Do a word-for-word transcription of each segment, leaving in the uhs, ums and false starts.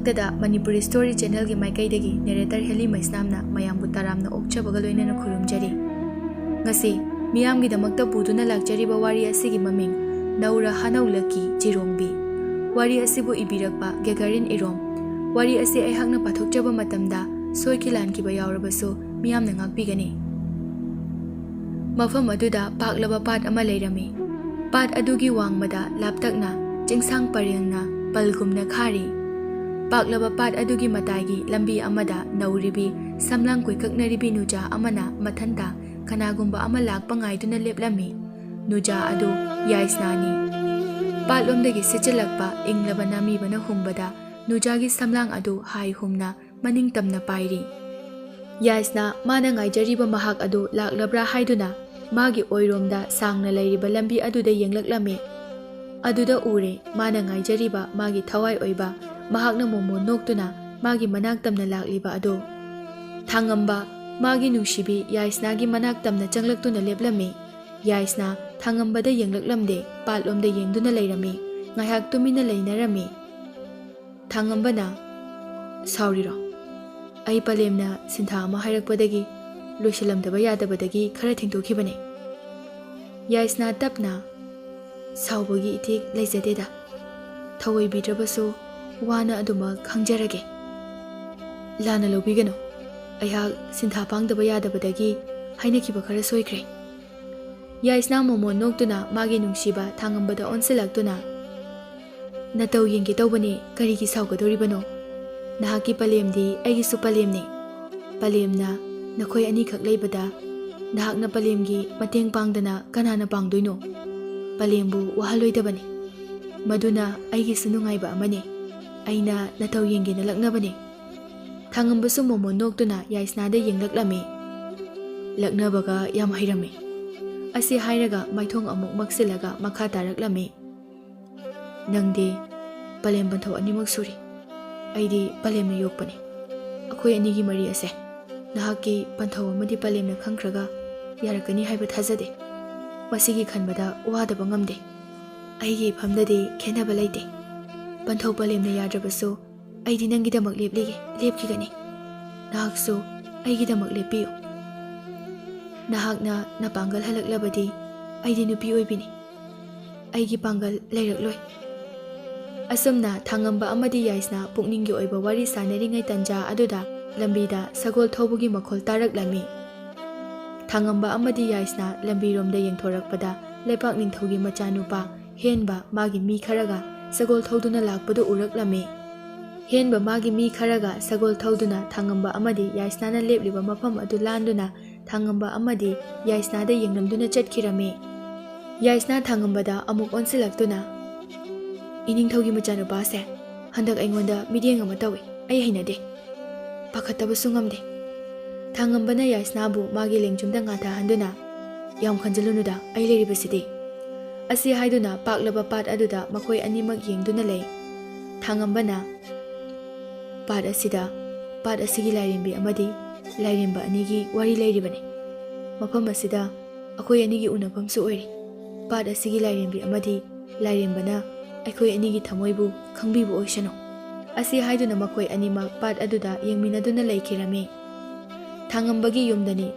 ꯇꯗ ꯃꯅꯤꯄꯨꯔꯤ ꯁ꯭ꯇꯣꯔꯤ ꯆꯦꯅꯦꯜꯒꯤ ꯃꯥꯏꯀꯩꯗꯒꯤ ꯅꯦꯔꯦꯇꯔ ꯍꯦꯂꯤ ꯃꯩꯁꯅꯥꯝꯅ ꯃꯌꯥꯝꯕꯨ ꯇꯔꯥꯝꯅ ꯑꯣꯛꯆꯕꯒ ꯂꯣꯏꯅꯅ ꯈꯨꯔꯨꯝꯖꯔꯤ꯫ ꯉꯁꯤ ꯃꯤꯌꯥꯝꯒꯤꯗꯃꯛꯇ ꯄꯨꯗꯨꯅ ꯂꯥꯛꯆꯔꯤꯕ ꯋꯥꯔꯤ ꯑꯁꯤꯒꯤ ꯃꯃꯤꯡ ꯅꯧꯔ ꯍꯥꯅꯧ ꯂꯛꯀꯤ ꯆꯤꯔꯣꯡꯕꯤ꯫ ꯋꯥꯔꯤ ꯑꯁꯤꯕꯨ ꯏꯕꯤꯔꯛꯄ ꯒꯦꯒꯥꯔꯤꯟ ꯏꯔꯣꯝ꯫ ꯋꯥꯔꯤ ꯑꯁꯤ ꯑꯩꯍꯥꯛꯅ ꯄꯥꯊꯣꯛꯆꯕ ꯃꯇꯝꯗ ꯁꯣꯏꯈꯤ ꯂꯥꯟꯈꯤꯕ ꯌꯥꯎꯔꯕꯁꯨ ꯃꯤꯌꯥꯝꯅ ꯉꯥꯛꯄꯤꯒꯅꯤ꯫ ꯃꯐꯝ ꯑꯗꯨꯗ ꯄꯥꯛꯂꯕ ꯄꯥꯠ ꯑꯃ ꯂꯩꯔꯝꯃꯤ꯫ ꯄꯥꯠ ꯑꯗꯨꯒꯤ ꯋꯥꯡꯃꯗ ꯂꯥꯞꯇꯛꯅ ꯆꯤꯡꯁꯥꯡ ꯄꯔꯦꯡꯅ ꯄꯜꯒꯨꯝꯅ ꯈꯥꯔꯤ꯫ ꯄꯥꯛꯂꯕ ꯄꯥꯠ ꯑꯗꯨꯒꯤ ꯃꯇꯥꯏꯒꯤ ꯂꯝꯕꯤ ꯑꯃꯗ ꯅꯧꯔꯤꯕꯤ ꯁꯝꯂꯥꯡ ꯀꯣꯏꯀꯛꯅꯔꯤꯕꯤ ꯅꯨꯖꯥ ꯑꯃꯅ ꯃꯊꯟꯇ ꯀꯅꯥꯒꯨꯝꯕ ꯑꯃ ꯂꯥꯛꯄ ꯉꯥꯏꯗꯨꯅ ꯂꯦꯞꯂꯝꯃꯤ꯫ ꯅꯨꯖꯥ ꯑꯗꯨ ꯌꯥꯏꯁꯅꯥꯅꯤ꯫ ꯄꯥꯠꯂꯣꯝꯗꯒꯤ ꯁꯤꯠꯆꯤꯜꯂꯛꯄ ꯏꯪꯂꯕ ꯅꯥꯃꯤꯕꯅ ꯍꯨꯝꯕꯗ ꯅꯨꯖꯥꯒꯤ ꯁꯝꯂꯥꯡ ꯑꯗꯨ ꯍꯥꯏ ꯍꯨꯝꯅ ꯃꯅꯤꯡ ꯇꯝꯅ ꯄꯥꯏꯔꯤ꯫ ꯌꯥꯏꯁꯅꯥ ꯃꯥꯅ ꯉꯥꯏꯖꯔꯤꯕ ꯃꯍꯥꯛ ꯑꯗꯨ ꯂꯥꯛꯂꯕ꯭ꯔꯥ ꯍꯥꯏꯗꯨꯅ ꯃꯥꯒꯤ ꯑꯣꯏꯔꯣꯝꯗ ꯁꯥꯡꯅ ꯂꯩꯔꯤꯕ ꯂꯝꯕꯤ ꯑꯗꯨꯗ ꯌꯦꯡꯂꯛꯂꯝꯃꯤ꯫ ꯑꯗꯨꯗ ꯎꯔꯦ ꯃꯥꯅ ꯉꯥꯏꯖꯔꯤꯕ ꯃꯥꯒꯤ ꯊꯋꯥꯏ ꯑꯣꯏꯕ ꯃꯍꯥꯛꯅ ꯃꯣꯃꯣꯟ ꯅꯣꯛꯇꯨꯅ ꯃꯥꯒꯤ ꯃꯅꯥꯛ ꯇꯝꯅ ꯂꯥꯛꯂꯤꯕ ꯑꯗꯨ꯫ ꯊꯥꯡꯉꯝꯕ ꯃꯥꯒꯤ ꯅꯨꯡꯁꯤꯕꯤ ꯌꯥꯏꯁꯅꯥꯒꯤ ꯃꯅꯥꯛ ꯇꯝꯅ ꯆꯪꯂꯛꯇꯨꯅ ꯂꯦꯞꯂꯝꯃꯤ꯫ ꯌꯥꯏꯁꯅꯥ ꯊꯥꯡꯉꯝꯕꯗ ꯌꯦꯡꯂꯛꯂꯝꯗꯦ, ꯄꯥꯠꯂꯣꯝꯗ ꯌꯦꯡꯗꯨꯅ ꯂꯩꯔꯝꯃꯤ꯫ ꯉꯥꯏꯍꯥꯛ ꯇꯨꯃꯤꯟꯅ ꯂꯩꯅꯔꯝꯃꯤ꯫ ꯊꯥꯡꯉꯝꯕꯅ, "ꯁꯥꯎꯔꯤꯔꯣ? ꯑꯩ ꯄꯂꯦꯝꯅ ꯁꯤꯟꯊꯥ ꯑꯃ ꯍꯥꯏꯔꯛꯄꯗꯒꯤ ꯂꯣꯏꯁꯤꯜꯂꯝꯗꯕ ꯌꯥꯗꯕꯗꯒꯤ ꯈꯔ ꯊꯦꯡꯗꯣꯛꯈꯤꯕꯅꯦ꯫" ꯌꯥꯏꯁꯅꯥ ꯇꯞꯅ, "ꯁꯥꯎꯕꯒꯤ ꯏꯊꯤꯛ ꯂꯩꯖꯗꯦꯗ꯫ ꯊꯑꯣꯏꯕꯤꯗ꯭ꯔꯕꯁꯨ ꯋꯥꯅ ꯑꯗꯨꯃꯛ ꯈꯪꯖꯔꯒꯦ꯫ ꯂꯥꯟꯅ ꯂꯧꯕꯤꯒꯅꯨ꯫ ꯑꯩꯍꯥꯛ ꯁꯤꯟꯊꯥ ꯄꯥꯡꯗꯕ ꯌꯥꯗꯕꯗꯒꯤ ꯍꯥꯏꯅꯈꯤꯕ ꯈꯔ ꯁꯣꯏꯈ꯭ꯔꯦ꯫" ꯌꯥꯏꯁꯅꯥ ꯃꯣꯃꯣꯟ ꯅꯣꯛꯇꯨꯅ ꯃꯥꯒꯤ ꯅꯨꯡꯁꯤꯕ ꯊꯥꯡꯉꯝꯕꯗ ꯑꯣꯟꯁꯤꯜꯂꯛꯇꯨꯅ, "ꯅꯇꯧ ꯌꯦꯡꯒꯦ ꯇꯧꯕꯅꯦ, ꯀꯔꯤꯒꯤ ꯁꯥꯎꯒꯗꯧꯔꯤꯕꯅꯣ? ꯅꯍꯥꯛꯀꯤ ꯄꯂꯦꯝꯗꯤ ꯑꯩꯒꯤꯁꯨ ꯄꯂꯦꯝꯅꯦ꯫ ꯄꯂꯦꯝꯅ ꯅꯈꯣꯏ ꯑꯅꯤꯈꯛ ꯂꯩꯕꯗ ꯅꯍꯥꯛꯅ ꯄꯂꯦꯝꯒꯤ ꯃꯇꯦꯡ ꯄꯥꯡꯗꯅ ꯀꯅꯥꯅ ꯄꯥꯡꯗꯣꯏꯅꯣ? ꯄꯂꯦꯝꯕꯨ ꯋꯥꯍꯜꯂꯣꯏꯗꯕꯅꯤ꯫ ꯃꯗꯨꯅ ꯑꯩꯒꯤꯁꯨ ꯅꯨꯡꯉꯥꯏꯕ ꯑꯃꯅꯤ꯫ ꯑꯩꯅ ꯅꯇꯧ ꯌꯦꯡꯒꯦꯅ ꯂꯛꯅꯕꯅꯤ꯫" ꯊꯥꯡꯉꯝꯕꯁꯨ ꯃꯣꯃꯣꯟ ꯅꯣꯛꯇꯨꯅ ꯌꯥꯏꯁꯅꯥꯗ ꯌꯦꯡꯂꯛꯂꯝꯃꯤ꯫ "ꯂꯛꯅꯕꯒ ꯌꯥꯝ ꯍꯩꯔꯝꯃꯤ꯫" ꯑꯁꯤ ꯍꯥꯏꯔꯒ ꯃꯥꯏꯊꯣꯡ ꯑꯃꯨꯛ ꯃꯛꯁꯤꯜꯂꯒ ꯃꯈꯥ ꯇꯥꯔꯛꯂꯝꯃꯤ꯫ "ꯅꯪꯗꯤ ꯄꯂꯦꯝ ꯄꯟꯊꯧ ꯑꯅꯤꯃꯛ ꯁꯨꯔꯤ꯫ ꯑꯩꯗꯤ ꯄꯂꯦꯝꯅ ꯌꯣꯛꯄꯅꯤ꯫ ꯑꯩꯈꯣꯏ ꯑꯅꯤꯒꯤ ꯃꯔꯤ ꯑꯁꯦ ꯅꯍꯥꯛꯀꯤ ꯄꯟꯊꯧ ꯑꯃꯗꯤ ꯄꯂꯦꯝꯅ ꯈꯪꯈ꯭ꯔꯒ ꯌꯥꯔꯛꯀꯅꯤ ꯍꯥꯏꯕ ꯊꯥꯖꯗꯦ꯫ ꯃꯁꯤꯒꯤ ꯈꯟꯕꯗ ꯋꯥꯗꯕ ꯉꯝꯗꯦ꯫ ꯑꯩꯒꯤ ꯏꯐꯝꯗꯗꯤ ꯈꯦꯠꯅꯕ ꯂꯩꯇꯦ꯫ ꯄꯟꯊꯧ ꯄꯂꯦꯝꯅ ꯌꯥꯗ꯭ꯔꯕꯁꯨ ꯑꯩꯗꯤ ꯅꯪꯒꯤꯗꯃꯛ ꯂꯦꯞꯂꯤꯒꯦ, ꯂꯦꯞꯈꯤꯒꯅꯤ꯫ ꯅꯍꯥꯛꯁꯨ ꯑꯩꯒꯤꯗꯃꯛ ꯂꯦꯞꯄꯤꯌꯨ꯫ ꯅꯍꯥꯛꯅ ꯅꯄꯥꯡꯒꯜ ꯍꯜꯂꯛꯂꯕꯗꯤ ꯑꯩꯗꯤ ꯅꯨꯄꯤ ꯑꯣꯏꯕꯤꯅꯤ꯫ ꯑꯩꯒꯤ ꯄꯥꯡꯒꯜ ꯂꯩꯔꯛꯂꯣꯏ꯫ ꯑꯁꯨꯝꯅ ꯊꯥꯡꯉꯝꯕ ꯑꯃꯗꯤ ꯌꯥꯏꯁꯅꯥ ꯄꯨꯛꯅꯤꯡꯒꯤ ꯑꯣꯏꯕ ꯋꯥꯔꯤ ꯁꯥꯟꯅꯔꯤꯉꯩ ꯇꯟꯖꯥ ꯑꯗꯨꯗ ꯂꯝꯕꯤꯗ ꯁꯒꯣꯜ ꯊꯧꯕꯒꯤ ꯃꯈꯣꯜ ꯇꯥꯔꯛꯂꯝꯃꯤ꯫ ꯊꯥꯡꯉꯝꯕ ꯑꯃꯗꯤ ꯌꯥꯏꯁꯅꯥ ꯂꯝꯕꯤꯔꯣꯝꯗ ꯌꯦꯡꯊꯣꯔꯛꯄꯗ ꯂꯩꯄꯥꯛ ꯅꯤꯡꯊꯧꯒꯤ ꯃꯆꯥꯅꯨꯄꯥ ꯍꯦꯟꯕ ꯃꯥꯒꯤ ꯃꯤ ꯈꯔꯒ ꯁꯒꯣꯜ ꯊꯧꯗꯨꯅ ꯂꯥꯛꯄꯗꯨ ꯎꯔꯛꯂꯝꯃꯤ꯫ ꯍꯦꯟꯕ ꯃꯥꯒꯤ ꯃꯤ ꯈꯔꯒ ꯁꯒꯣꯜ ꯊꯧꯗꯨꯅ ꯊꯥꯡꯉꯝꯕ ꯑꯃꯗꯤ ꯌꯥꯏꯁꯅꯥꯅ ꯂꯦꯞꯂꯤꯕ ꯃꯐꯝ ꯑꯗꯨ ꯂꯥꯟꯗꯨꯅ ꯊꯥꯡꯉꯝꯕ ꯑꯃꯗꯤ ꯌꯥꯏꯁꯅꯥꯗ ꯌꯦꯡꯂꯝꯗꯨꯅ ꯆꯠꯈꯤꯔꯝꯃꯤ꯫ ꯌꯥꯏꯁꯅꯥ ꯊꯥꯡꯉꯝꯕꯗ ꯑꯃꯨꯛ ꯑꯣꯟꯁꯤꯜꯂꯛꯇꯨꯅ, "ꯏꯅꯤꯡꯊꯧꯒꯤ ꯃꯆꯥꯅꯨꯄꯥꯁꯦ ꯍꯟꯗꯛ ꯑꯩꯉꯣꯟꯗ ꯃꯤꯠꯌꯦꯡ ꯑꯃ ꯇꯧꯏ, ꯑꯩ ꯍꯩꯅꯗꯦ, ꯄꯥꯈꯠꯇꯕꯁꯨ ꯉꯝꯗꯦ꯫" ꯊꯥꯡꯉꯝꯕꯅ ꯌꯥꯏꯁꯅꯥꯕꯨ ꯃꯥꯒꯤ ꯂꯦꯡꯖꯨꯝꯗ ꯉꯥꯊꯍꯟꯗꯨꯅ, "ꯌꯥꯝ ꯈꯟꯖꯤꯜꯂꯨꯅꯨꯗ, ꯑꯩ ꯂꯩꯔꯤꯕꯁꯤꯗꯤ꯫" ꯑꯁꯤ ꯍꯥꯏꯗꯨꯅ ꯄꯥꯛꯂꯕ ꯄꯥꯠ ꯑꯗꯨꯗ ꯃꯈꯣꯏ ꯑꯅꯤꯃꯛ ꯌꯦꯡꯗꯨꯅ ꯂꯩ꯫ ꯊꯥꯡꯉꯝꯕꯅ, "ꯄꯥꯠ ꯑꯁꯤꯗ, ꯄꯥꯠ ꯑꯁꯤꯒꯤ ꯂꯥꯏꯔꯦꯝꯕꯤ ꯑꯃꯗꯤ ꯂꯥꯏꯔꯦꯝꯕ ꯑꯅꯤꯒꯤ ꯋꯥꯔꯤ ꯂꯩꯔꯤꯕꯅꯤ꯫ ꯃꯐꯝ ꯑꯁꯤꯗ ꯑꯩꯈꯣꯏ ꯑꯅꯤꯒꯤ ꯎꯅꯐꯝꯁꯨ ꯑꯣꯏꯔꯤ꯫ ꯄꯥꯠ ꯑꯁꯤꯒꯤ ꯂꯥꯏꯔꯦꯝꯕꯤ ꯑꯃꯗꯤ ꯂꯥꯏꯔꯦꯝꯕꯅ ꯑꯩꯈꯣꯏ ꯑꯅꯤꯒꯤ ꯊꯃꯣꯏꯕꯨ ꯈꯪꯕꯤꯕ ꯑꯣꯏꯁꯅꯨ꯫" ꯑꯁꯤ ꯍꯥꯏꯗꯨꯅ ꯃꯈꯣꯏ ꯑꯅꯤꯃꯛ ꯄꯥꯠ ꯑꯗꯨꯗ ꯌꯦꯡꯃꯤꯟꯅꯗꯨꯅ ꯂꯩꯈꯤꯔꯝꯃꯤ꯫ ꯊꯥꯡꯉꯝꯕꯒꯤ ꯌꯨꯝꯗꯅꯤ꯫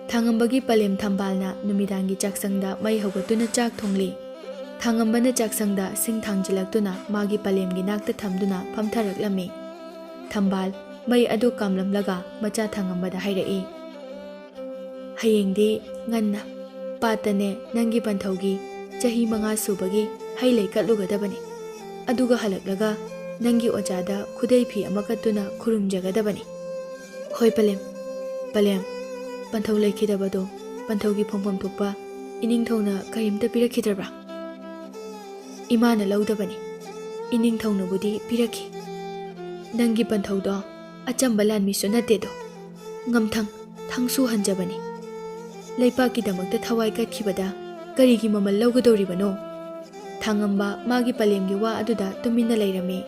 ꯊꯥꯡꯉꯝꯕꯒꯤ ꯄꯂꯦꯝ ꯊꯝꯕꯥꯜꯅ ꯅꯨꯃꯤꯗꯥꯡꯒꯤ ꯆꯥꯛꯁꯪꯗ ꯃꯩ ꯍꯧꯒꯠꯇꯨꯅ ꯆꯥꯛ ꯊꯣꯡꯂꯤ꯫ ꯊꯥꯡꯉꯝꯕꯅ ꯆꯥꯛꯁꯪꯗ ꯁꯤꯡ ꯊꯥꯡꯖꯤꯜꯂꯛꯇꯨꯅ ꯃꯥꯒꯤ ꯄꯂꯦꯝꯒꯤ ꯅꯥꯛꯇ ꯊꯝꯗꯨꯅ ꯐꯝꯊꯔꯛꯂꯝꯃꯤ꯫ ꯊꯝꯕꯥꯜ ꯃꯩ ꯑꯗꯨ ꯀꯥꯝꯂꯝꯂꯒ ꯃꯆꯥ ꯊꯥꯡꯉꯝꯕꯗ ꯍꯥꯏꯔꯛꯏ, "ꯍꯌꯦꯡꯗꯤ ꯉꯟꯅ ꯄꯥꯠꯇꯅꯦ ꯅꯪꯒꯤ ꯄꯟꯊꯧꯒꯤ ꯆꯍꯤ ꯃꯉꯥ ꯁꯨꯕꯒꯤ ꯍꯩ ꯂꯩ ꯀꯠꯂꯨꯒꯗꯕꯅꯤ꯫ ꯑꯗꯨꯒ ꯍꯜꯂꯛꯂꯒ ꯅꯪꯒꯤ ꯑꯣꯖꯥꯗ ꯈꯨꯗꯩ ꯐꯤ ꯑꯃ ꯀꯠꯇꯨꯅ ꯈꯨꯔꯨꯝꯖꯒꯗꯕꯅꯤ꯫" "ꯍꯣꯏ ꯄꯂꯦꯝ, ꯄꯂꯦꯝ, ꯄꯟꯊꯧ ꯂꯩꯈꯤꯗꯕꯗꯣ ꯄꯟꯊꯧꯒꯤ ꯐꯪꯐꯝ ꯊꯣꯛꯄ ꯏꯅꯤꯡꯊꯧꯅ ꯀꯔꯤꯝꯇ ꯄꯤꯔꯛꯈꯤꯗ꯭ꯔꯕ꯭ꯔꯥ?" "ꯏꯃꯥꯅ ꯂꯧꯗꯕꯅꯤ, ꯏꯅꯤꯡꯊꯧꯅꯕꯨꯗꯤ ꯄꯤꯔꯛꯈꯤ꯫ ꯅꯪꯒꯤ ꯄꯟꯊꯧꯗꯣ ꯑꯆꯝꯕ ꯂꯥꯟꯃꯤꯁꯨ ꯅꯠꯇꯦꯗꯣ, ꯉꯝꯊꯪ ꯊꯪꯁꯨ ꯍꯟꯖꯕꯅꯤ꯫ ꯂꯩꯄꯥꯛꯀꯤꯗꯃꯛꯇ ꯊꯋꯥꯏ ꯀꯠꯈꯤꯕꯗ ꯀꯔꯤꯒꯤ ꯃꯃꯜ ꯂꯧꯒꯗꯧꯔꯤꯕꯅꯣ?" ꯊꯥꯡꯉꯝꯕ ꯃꯥꯒꯤ ꯄꯂꯦꯝꯒꯤ ꯋꯥ ꯑꯗꯨꯗ ꯇꯨꯃꯤꯟꯅ ꯂꯩꯔꯝꯃꯤ꯫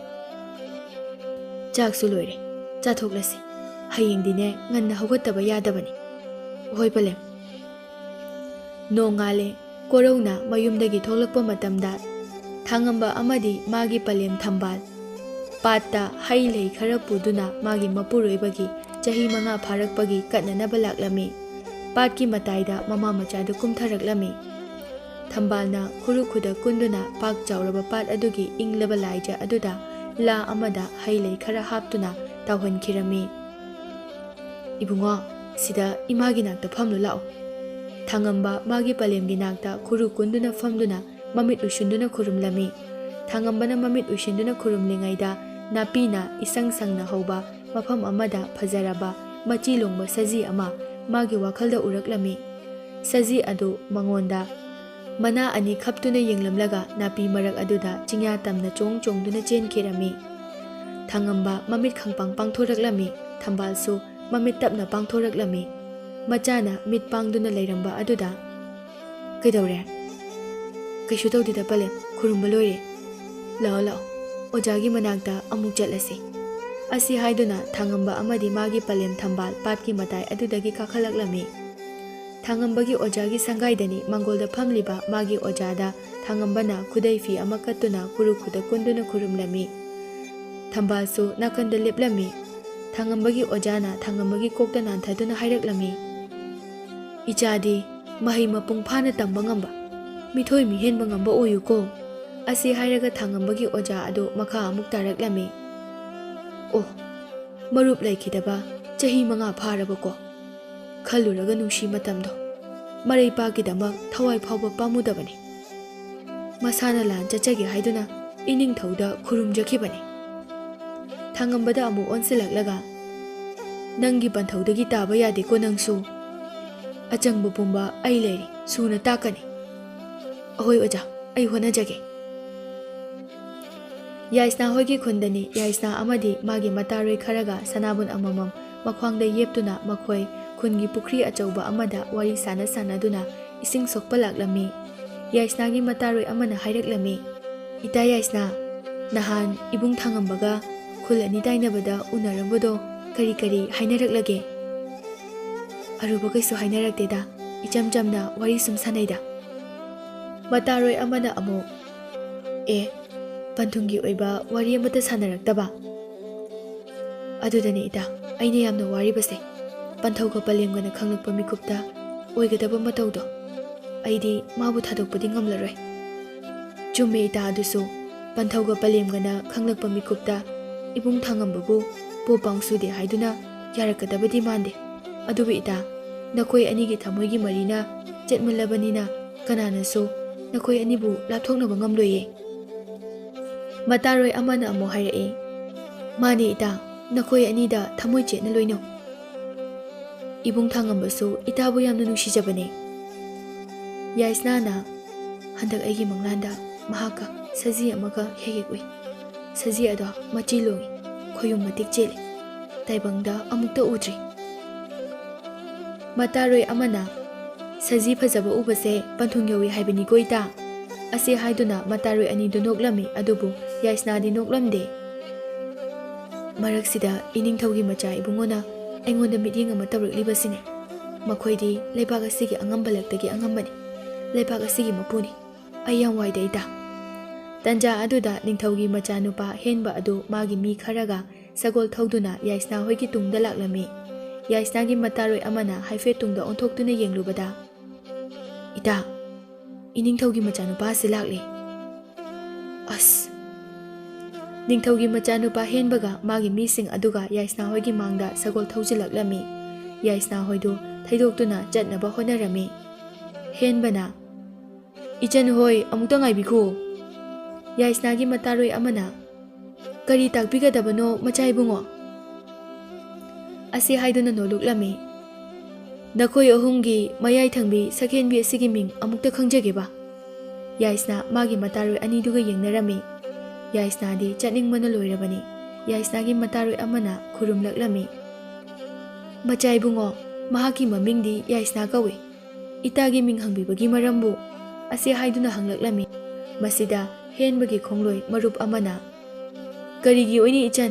"ꯆꯥꯛꯁꯨ ꯂꯣꯏꯔꯦ, ꯆꯥꯊꯣꯛꯂꯁꯤ꯫ ꯍꯌꯦꯡꯗꯤꯅꯦ ꯉꯟꯅ ꯍꯧꯒꯠꯇꯕ ꯌꯥꯗꯕꯅꯤ꯫" "ꯍꯣꯏ ꯄꯂꯦꯝ꯫" ꯅꯣꯡꯉꯥꯜꯂꯦ꯫ ꯀꯣꯔꯧꯅ ꯃꯌꯨꯝꯗꯒꯤ ꯊꯣꯛꯂꯛꯄ ꯃꯇꯝꯗ ꯊꯥꯡꯉꯝꯕ ꯑꯃꯗꯤ ꯃꯥꯒꯤ ꯄꯂꯦꯝ ꯊꯝꯕꯥꯜ ꯄꯥꯠꯇ ꯍꯩ ꯂꯩ ꯈꯔ ꯄꯨꯗꯨꯅ ꯃꯥꯒꯤ ꯃꯄꯨꯔꯣꯏꯕꯒꯤ ꯆꯍꯤ ꯃꯉꯥ ꯐꯥꯔꯛꯄꯒꯤ ꯀꯠꯅꯅꯕ ꯂꯥꯛꯂꯝꯃꯤ꯫ ꯄꯥꯠꯀꯤ ꯃꯇꯥꯏꯗ ꯃꯃꯥ ꯃꯆꯥꯗꯨ ꯀꯨꯝꯊꯔꯛꯂꯝꯃꯤ꯫ ꯊꯝꯕꯥꯜꯅ ꯈꯨꯔꯨ ꯈꯨꯗ ꯀꯨꯟꯗꯨꯅ ꯄꯥꯛ ꯆꯥꯎꯔꯕ ꯄꯥꯠ ꯑꯗꯨꯒꯤ ꯏꯪꯂꯕ ꯂꯥꯏꯖ ꯑꯗꯨꯗ ꯂꯥ ꯑꯃꯗ ꯍꯩ ꯂꯩ ꯈꯔ ꯍꯥꯞꯇꯨꯅ ꯇꯥꯎꯍꯟꯈꯤꯔꯝꯃꯤ꯫ "ꯏꯕꯨꯡꯉꯣ, ꯁꯤꯗ ꯏꯃꯥꯒꯤ ꯅꯥꯛꯇ ꯐꯝꯂꯨ ꯂꯥꯛꯑꯣ꯫" ꯊꯥꯉꯝꯕ ꯃꯥꯒꯤ ꯄꯂꯦꯝꯒꯤ ꯅꯥꯛꯇ ꯈꯨꯔꯨ ꯀꯨꯟꯗꯨꯅ ꯐꯝꯗꯨꯅ ꯃꯃꯤꯠ ꯎꯏꯁꯤꯟꯗꯨꯅ ꯈꯨꯔꯨꯝꯂꯝꯃꯤ꯫ ꯊꯥꯉꯝꯕꯅ ꯃꯃꯤꯠ ꯎꯏꯁꯤꯟꯗꯨꯅ ꯈꯨꯔꯨꯝꯂꯤꯉꯩꯗ ꯅꯥꯄꯤꯅ ꯏꯁꯪ ꯁꯪꯅ ꯍꯧꯕ ꯃꯐꯝ ꯑꯃꯗ ꯐꯖꯔꯕ ꯃꯆꯤ ꯂꯣꯡꯕ ꯁꯖꯤ ꯑꯃ ꯃꯥꯒꯤ ꯋꯥꯈꯜꯗ ꯎꯔꯛꯂꯝꯃꯤ꯫ ꯁꯖꯤ ꯑꯗꯨ ꯃꯉꯣꯟꯗ ꯃꯅꯥ ꯑꯅꯤ ꯈꯞꯇꯨꯅ ꯌꯦꯡꯂꯝꯂꯒ ꯅꯥꯄꯤ ꯃꯔꯛ ꯑꯗꯨꯗ ꯆꯤꯡꯌꯥ ꯇꯝꯅ ꯆꯣꯡ ꯆꯣꯡꯗꯨꯅ ꯆꯦꯟꯈꯤꯔꯝꯃꯤ꯫ ꯊꯥꯉꯝꯕ ꯃꯃꯤꯠ ꯈꯪꯄꯥꯡ ꯄꯥꯡꯊꯣꯔꯛꯂꯝꯃꯤ꯫ ꯊꯝꯕꯥꯜꯁꯨ ꯃꯃꯤꯠ ꯇꯞꯅ ꯄꯥꯡꯊꯣꯔꯛꯂꯝꯃꯤ꯫ ꯃꯆꯥꯅ ꯃꯤꯠ ꯄꯥꯡꯗꯨꯅ ꯂꯩꯔꯝꯕ ꯑꯗꯨꯗ, "ꯀꯩꯗꯧꯔꯦ?" "ꯀꯩꯁꯨ ꯇꯧꯗꯦꯗ ꯄꯂꯦꯝ, ꯈꯨꯔꯨꯝꯕ ꯂꯣꯏꯔꯦ꯫ ꯂꯥꯛꯑꯣ ꯂꯥꯛꯑꯣ, ꯑꯣꯖꯥꯒꯤ ꯃꯅꯥꯛꯇ ꯑꯃꯨꯛ ꯆꯠꯂꯁꯤ꯫" ꯑꯁꯤ ꯍꯥꯏꯗꯨꯅ ꯊꯥꯉꯝꯕ ꯑꯃꯗꯤ ꯃꯥꯒꯤ ꯄꯂꯦꯝ ꯊꯝꯕꯥꯜ ꯄꯥꯠꯀꯤ ꯃꯇꯥꯏ ꯑꯗꯨꯗꯒꯤ ꯀꯥꯈꯠꯂꯛꯂꯝꯃꯤ꯫ ꯊꯥꯉꯝꯕꯒꯤ ꯑꯣꯖꯥꯒꯤ ꯁꯪꯒꯥꯏꯗꯅꯤ ꯃꯥꯡꯒꯣꯜꯗ ꯐꯝꯂꯤꯕ ꯃꯥꯒꯤ ꯑꯣꯖꯥꯗ ꯊꯥꯉꯝꯕꯅ ꯈꯨꯗꯩ ꯐꯤ ꯑꯃ ꯀꯠꯇꯨꯅ ꯈꯨꯔꯨ ꯈꯨꯗ ꯀꯨꯟꯗꯨꯅ ꯈꯨꯔꯨꯝꯂꯝꯃꯤ꯫ ꯊꯝꯕꯥꯜꯁꯨ ꯅꯥꯀꯟꯗ ꯂꯦꯞꯂꯝꯃꯤ꯫ ꯊꯥꯉꯝꯕꯒꯤ ꯑꯣꯖꯥꯅ ꯊꯥꯉꯝꯕꯒꯤ ꯀꯣꯛꯇ ꯅꯥꯟꯊꯗꯨꯅ ꯍꯥꯏꯔꯛꯂꯝꯃꯤ, "ꯏꯆꯥꯗꯤ ꯃꯍꯩ ꯃꯄꯨꯡ ꯐꯥꯅ ꯇꯝꯕ ꯉꯝꯕ, ꯃꯤꯊꯣꯏ ꯃꯤꯍꯦꯟꯕ ꯉꯝꯕ ꯑꯣꯏꯌꯨꯀꯣ꯫" ꯑꯁꯤ ꯍꯥꯏꯔꯒ ꯊꯥꯉꯝꯕꯒꯤ ꯑꯣꯖꯥ ꯑꯗꯨ ꯃꯈꯥ ꯑꯃꯨꯛ ꯇꯥꯔꯛꯂꯝꯃꯤ꯫ "ꯑꯣ, ꯃꯔꯨꯞ ꯂꯩꯈꯤꯗꯕ ꯆꯍꯤ ꯃꯉꯥ ꯐꯥꯔꯕꯀꯣ꯫ ꯈꯜꯂꯨꯔꯒ ꯅꯨꯡꯁꯤ ꯃꯇꯝꯗꯣ꯫ ꯃꯔꯩ ꯄꯥꯛꯀꯤꯗꯃꯛ ꯊꯋꯥꯏ ꯐꯥꯎꯕ ꯄꯥꯝꯃꯨꯗꯕꯅꯤ꯫ ꯃꯁꯥꯅ ꯂꯥꯟ ꯆꯠꯆꯒꯦ ꯍꯥꯏꯗꯨꯅ ꯏꯅꯤꯡꯊꯧꯗ ꯈꯨꯔꯨꯝꯖꯈꯤꯕꯅꯤ꯫" ꯊꯥꯉꯝꯕꯗ ꯑꯃꯨꯛ ꯑꯣꯟꯁꯤꯜꯂꯛꯂꯒ, "ꯅꯪꯒꯤ ꯄꯟꯊꯧꯗꯒꯤ ꯇꯥꯕ ꯌꯥꯗꯦꯀꯣ ꯅꯪꯁꯨ꯫ ꯑꯆꯪꯕ ꯄꯨꯝꯕ ꯑꯩ ꯂꯩꯔꯤ, ꯁꯨꯅ ꯇꯥꯛꯀꯅꯤ꯫ ꯑꯍꯣꯏ ꯑꯣꯖꯥ, ꯑꯩ ꯍꯣꯠꯅꯖꯒꯦ꯫" ꯌꯥꯏꯁꯅꯥ ꯍꯣꯏꯒꯤ ꯈꯨꯟꯗꯅꯤ꯫ ꯌꯥꯏꯁꯅꯥ ꯑꯃꯗꯤ ꯃꯥꯒꯤ ꯃꯇꯥꯔꯣꯏ ꯈꯔꯒ ꯁꯅꯥꯕꯨꯟ ꯑꯃꯃꯝ ꯃꯈ꯭ꯋꯥꯡꯗ ꯌꯦꯞꯇꯨꯅ ꯃꯈꯣꯏ ꯈꯨꯟꯒꯤ ꯄꯨꯈ꯭ꯔꯤ ꯑꯆꯧꯕ ꯑꯃꯗ ꯋꯥꯔꯤ ꯁꯥꯟꯅ ꯁꯥꯟꯅꯗꯨꯅ ꯏꯁꯤꯡ ꯁꯣꯛꯄ ꯂꯥꯛꯂꯝꯃꯤ꯫ ꯌꯥꯏꯁꯅꯥꯒꯤ ꯃꯇꯥꯔꯣꯏ ꯑꯃꯅ ꯍꯥꯏꯔꯛꯂꯝꯃꯤ, "ꯏꯇꯥ ꯌꯥꯏꯁꯅꯥ, ꯅꯍꯥꯟ ꯏꯕꯨꯡ ꯊꯥꯉꯝꯕꯒ ꯈꯨꯜ ꯑꯅꯤ ꯇꯥꯏꯅꯕꯗ ꯎꯅꯔꯝꯕꯗꯣ ꯀꯔꯤ ꯀꯔꯤ ꯍꯥꯏꯅꯔꯛꯂꯒꯦ?" "ꯑꯔꯨꯕ ꯀꯩꯁꯨ ꯍꯥꯏꯅꯔꯛꯇꯦꯗ, ꯏꯆꯝ ꯆꯝꯅ ꯋꯥꯔꯤ ꯁꯨꯝ ꯁꯥꯟꯅꯩꯗ꯫" ꯃꯇꯥꯔꯣꯏ ꯑꯃꯅ ꯑꯃꯨꯛ, "ꯑꯦ, ꯄꯟꯊꯨꯡꯒꯤ ꯑꯣꯏꯕ ꯋꯥꯔꯤ ꯑꯃꯠꯇ ꯁꯥꯟꯅꯔꯛꯇꯕ꯫ ꯑꯗꯨꯗꯅꯦ ꯏꯇꯥ, ꯑꯩꯅ ꯌꯥꯝꯅ ꯋꯥꯔꯤꯕꯁꯦ꯫ ꯄꯟꯊꯧꯒ ꯄꯂꯦꯝꯒꯅ ꯈꯪꯂꯛꯄ ꯃꯤꯀꯨꯞꯇ ꯑꯣꯏꯒꯗꯕ ꯃꯇꯧꯗꯣ, ꯑꯩꯗꯤ ꯃꯥꯕꯨ ꯊꯥꯗꯣꯛꯄꯗꯤ ꯉꯝꯂꯔꯣꯏ꯫ ꯆꯨꯝꯃꯦ ꯏꯇꯥ, ꯑꯗꯨꯁꯨ ꯄꯟꯊꯧꯒ ꯄꯂꯦꯝꯒꯅ ꯈꯪꯂꯛꯄ ꯃꯤꯀꯨꯞꯇ ꯏꯕꯨꯡ ꯊꯥꯉꯝꯕꯕꯨ ꯄꯣ ꯄꯥꯡ ꯁꯨꯗꯦ ꯍꯥꯏꯗꯨꯅ ꯌꯥꯔꯛꯀꯗꯕꯗꯤ ꯃꯥꯟꯗꯦ꯫ ꯑꯗꯨꯕꯨ ꯏꯇꯥ, ꯅꯈꯣꯏ ꯑꯅꯤꯒꯤ ꯊꯃꯣꯏꯒꯤ ꯃꯔꯤꯅ ꯆꯦꯠꯃꯜꯂꯕꯅꯤꯅ ꯀꯅꯥꯅꯁꯨ ꯅꯈꯣꯏ ꯑꯅꯤꯕꯨ ꯂꯥꯞꯊꯣꯛꯅꯕ ꯉꯝꯂꯣꯏꯌꯦ꯫ ꯃꯇꯥꯔꯣꯏ ꯑꯃꯅ ꯑꯃꯨꯛ ꯍꯥꯏꯔꯛꯏ, "ꯃꯥꯅꯦ ꯏꯇꯥ, ꯅꯈꯣꯏ ꯑꯅꯤꯗ ꯊꯃꯣꯏ ꯆꯦꯠꯅ ꯂꯣꯏꯅꯧ꯫ ꯏꯕꯨꯡ ꯊꯥꯉꯝꯕꯁꯨ ꯏꯇꯥꯕꯨ ꯌꯥꯝꯅ ꯅꯨꯡꯁꯤꯖꯕꯅꯦ꯫ ꯌꯥꯏꯁꯅꯥꯅ ꯍꯟꯗꯛ ꯑꯩꯒꯤ ꯃꯪꯂꯥꯟꯗ ꯃꯍꯥꯛꯀ ꯁꯖꯤ ꯑꯃꯒ ꯍꯦꯛ ꯍꯦꯛ ꯎꯏ꯫ ꯁꯖꯤ ꯑꯗꯣ ꯃꯆꯤ ꯂꯣꯡꯉꯤ, ꯈꯣꯌꯨꯝ ꯃꯇꯤꯛ ꯆꯦꯜꯂꯤ꯫ ꯇꯥꯏꯕꯪꯗ ꯑꯃꯨꯛꯇ ꯎꯗ꯭ꯔꯤ꯫" ꯃꯇꯥꯔꯣꯏ ꯑꯃꯅ, "ꯁꯖꯤ ꯐꯖꯕ ꯎꯕꯁꯦ ꯄꯟꯊꯨꯡ ꯌꯧꯏ ꯍꯥꯏꯕꯅꯤꯀꯣ ꯏꯇꯥ?" ꯑꯁꯤ ꯍꯥꯏꯗꯨꯅ ꯃꯇꯥꯔꯣꯏ ꯑꯅꯤꯗꯨ ꯅꯣꯛꯂꯝꯃꯤ, ꯑꯗꯨꯕꯨ ꯌꯥꯏꯁꯅꯥꯗꯤ ꯅꯣꯛꯂꯝꯗꯦ꯫ ꯃꯔꯛꯁꯤꯗ ꯏꯅꯤꯡꯊꯧꯒꯤ ꯃꯆꯥ ꯏꯕꯨꯡꯉꯣꯅ ꯑꯩꯉꯣꯟꯗ ꯃꯤꯠꯌꯦꯡ ꯑꯃ ꯇꯧꯔꯛꯂꯤꯕꯁꯤꯅꯤ꯫ ꯃꯈꯣꯏꯗꯤ ꯂꯩꯕꯥꯛ ꯑꯁꯤꯒꯤ ꯑꯉꯝꯕꯂꯛꯇꯒꯤ ꯑꯉꯝꯕꯅꯤ꯫ ꯂꯩꯕꯥꯛ ꯑꯁꯤꯒꯤ ꯃꯄꯨꯅꯤ꯫ ꯑꯩ ꯌꯥꯝ ꯋꯥꯏꯗ ꯏꯇꯥ꯫ ꯇꯟꯖꯥ ꯑꯗꯨꯗ ꯅꯤꯡꯊꯧꯒꯤ ꯃꯆꯥꯅꯨꯄꯥ ꯍꯦꯟꯕ ꯑꯗꯨ ꯃꯥꯒꯤ ꯃꯤ ꯈꯔꯒ ꯁꯒꯣꯜ ꯊꯧꯗꯨꯅ ꯌꯥꯏꯁꯅꯥ ꯍꯣꯏꯒꯤ ꯇꯨꯡꯗ ꯂꯥꯛꯂꯝꯃꯤ꯫ ꯌꯥꯏꯁꯅꯥꯒꯤ ꯃꯇꯥꯔꯣꯏ ꯑꯃꯅ ꯍꯥꯏꯐꯦꯠ ꯇꯨꯡꯗ ꯑꯣꯟꯊꯣꯛꯇꯨꯅ ꯌꯦꯡꯂꯨꯕꯗ, "ꯏꯇꯥ, ꯏꯅꯤꯡꯊꯧꯒꯤ ꯃꯆꯥꯅꯨꯄꯥ ꯑꯁꯤ ꯂꯥꯛꯂꯦ꯫" ꯑꯁ! ꯅꯤꯡꯊꯧꯒꯤ ꯃꯆꯥꯅꯨꯄꯥ ꯍꯦꯟꯕꯒ ꯃꯥꯒꯤ ꯃꯤꯁꯤꯡ ꯑꯗꯨꯒ ꯌꯥꯏꯁꯅꯥ ꯍꯣꯏꯒꯤ ꯃꯥꯡꯗ ꯁꯒꯣꯜ ꯊꯧꯖꯤꯜꯂꯛꯂꯝꯃꯤ꯫ ꯌꯥꯏꯁꯅꯥ ꯍꯣꯏꯗꯨ ꯊꯩꯗꯣꯛꯇꯨꯅ ꯆꯠꯅꯕ ꯍꯣꯠꯅꯔꯝꯃꯤ꯫ ꯍꯦꯟꯕꯅ, "ꯏꯆꯟ ꯍꯣꯏ, ꯑꯃꯨꯛꯇ ꯉꯥꯏꯕꯤꯈꯣ꯫" ꯌꯥꯏꯁꯅꯥꯒꯤ ꯃꯇꯥꯔꯣꯏ ꯑꯃꯅ, "ꯀꯔꯤ ꯇꯥꯛꯄꯤꯒꯗꯕꯅꯣ, ꯃꯆꯥ ꯏꯕꯨꯡꯉꯣ?" ꯑꯁꯤ ꯍꯥꯏꯗꯨꯅ ꯅꯣꯂꯨꯛꯂꯝꯃꯤ꯫ "ꯅꯈꯣꯏ ꯑꯍꯨꯝꯒꯤ ꯃꯌꯥꯏ ꯊꯪꯕꯤ ꯁꯛꯍꯦꯟꯕꯤ ꯑꯁꯤꯒꯤ ꯃꯤꯡ ꯑꯃꯨꯛꯇ ꯈꯪꯖꯒꯦꯕ?" ꯌꯥꯏꯁꯅꯥ ꯃꯥꯒꯤ ꯃꯇꯥꯔꯣꯏ ꯑꯅꯤꯗꯨꯒ ꯌꯦꯡꯅꯔꯝꯃꯤ꯫ ꯌꯥꯏꯁꯅꯥꯗꯤ ꯆꯠꯅꯤꯡꯕꯅ ꯂꯣꯏꯔꯕꯅꯤ꯫ ꯌꯥꯏꯁꯅꯥꯒꯤ ꯃꯇꯥꯔꯣꯏ ꯑꯃꯅ ꯈꯨꯔꯨꯝꯂꯛꯂꯝꯃꯤ꯫ "ꯃꯆꯥ ꯏꯕꯨꯡꯉꯣ, ꯃꯍꯥꯛꯀꯤ ꯃꯃꯤꯡꯗꯤ ꯌꯥꯏꯁꯅꯥ ꯀꯧꯏ꯫ ꯏꯇꯥꯒꯤ ꯃꯤꯡ ꯍꯪꯕꯤꯕꯒꯤ ꯃꯔꯝꯕꯨ?" ꯑꯁꯤ ꯍꯥꯏꯗꯨꯅ ꯍꯪꯂꯛꯂꯝꯃꯤ꯫ ꯃꯁꯤꯗ ꯍꯦꯟꯕꯒꯤ ꯈꯣꯡꯂꯣꯏ ꯃꯔꯨꯞ ꯑꯃꯅ, "ꯀꯔꯤꯒꯤ ꯑꯣꯏꯅꯤ ꯏꯆꯟ?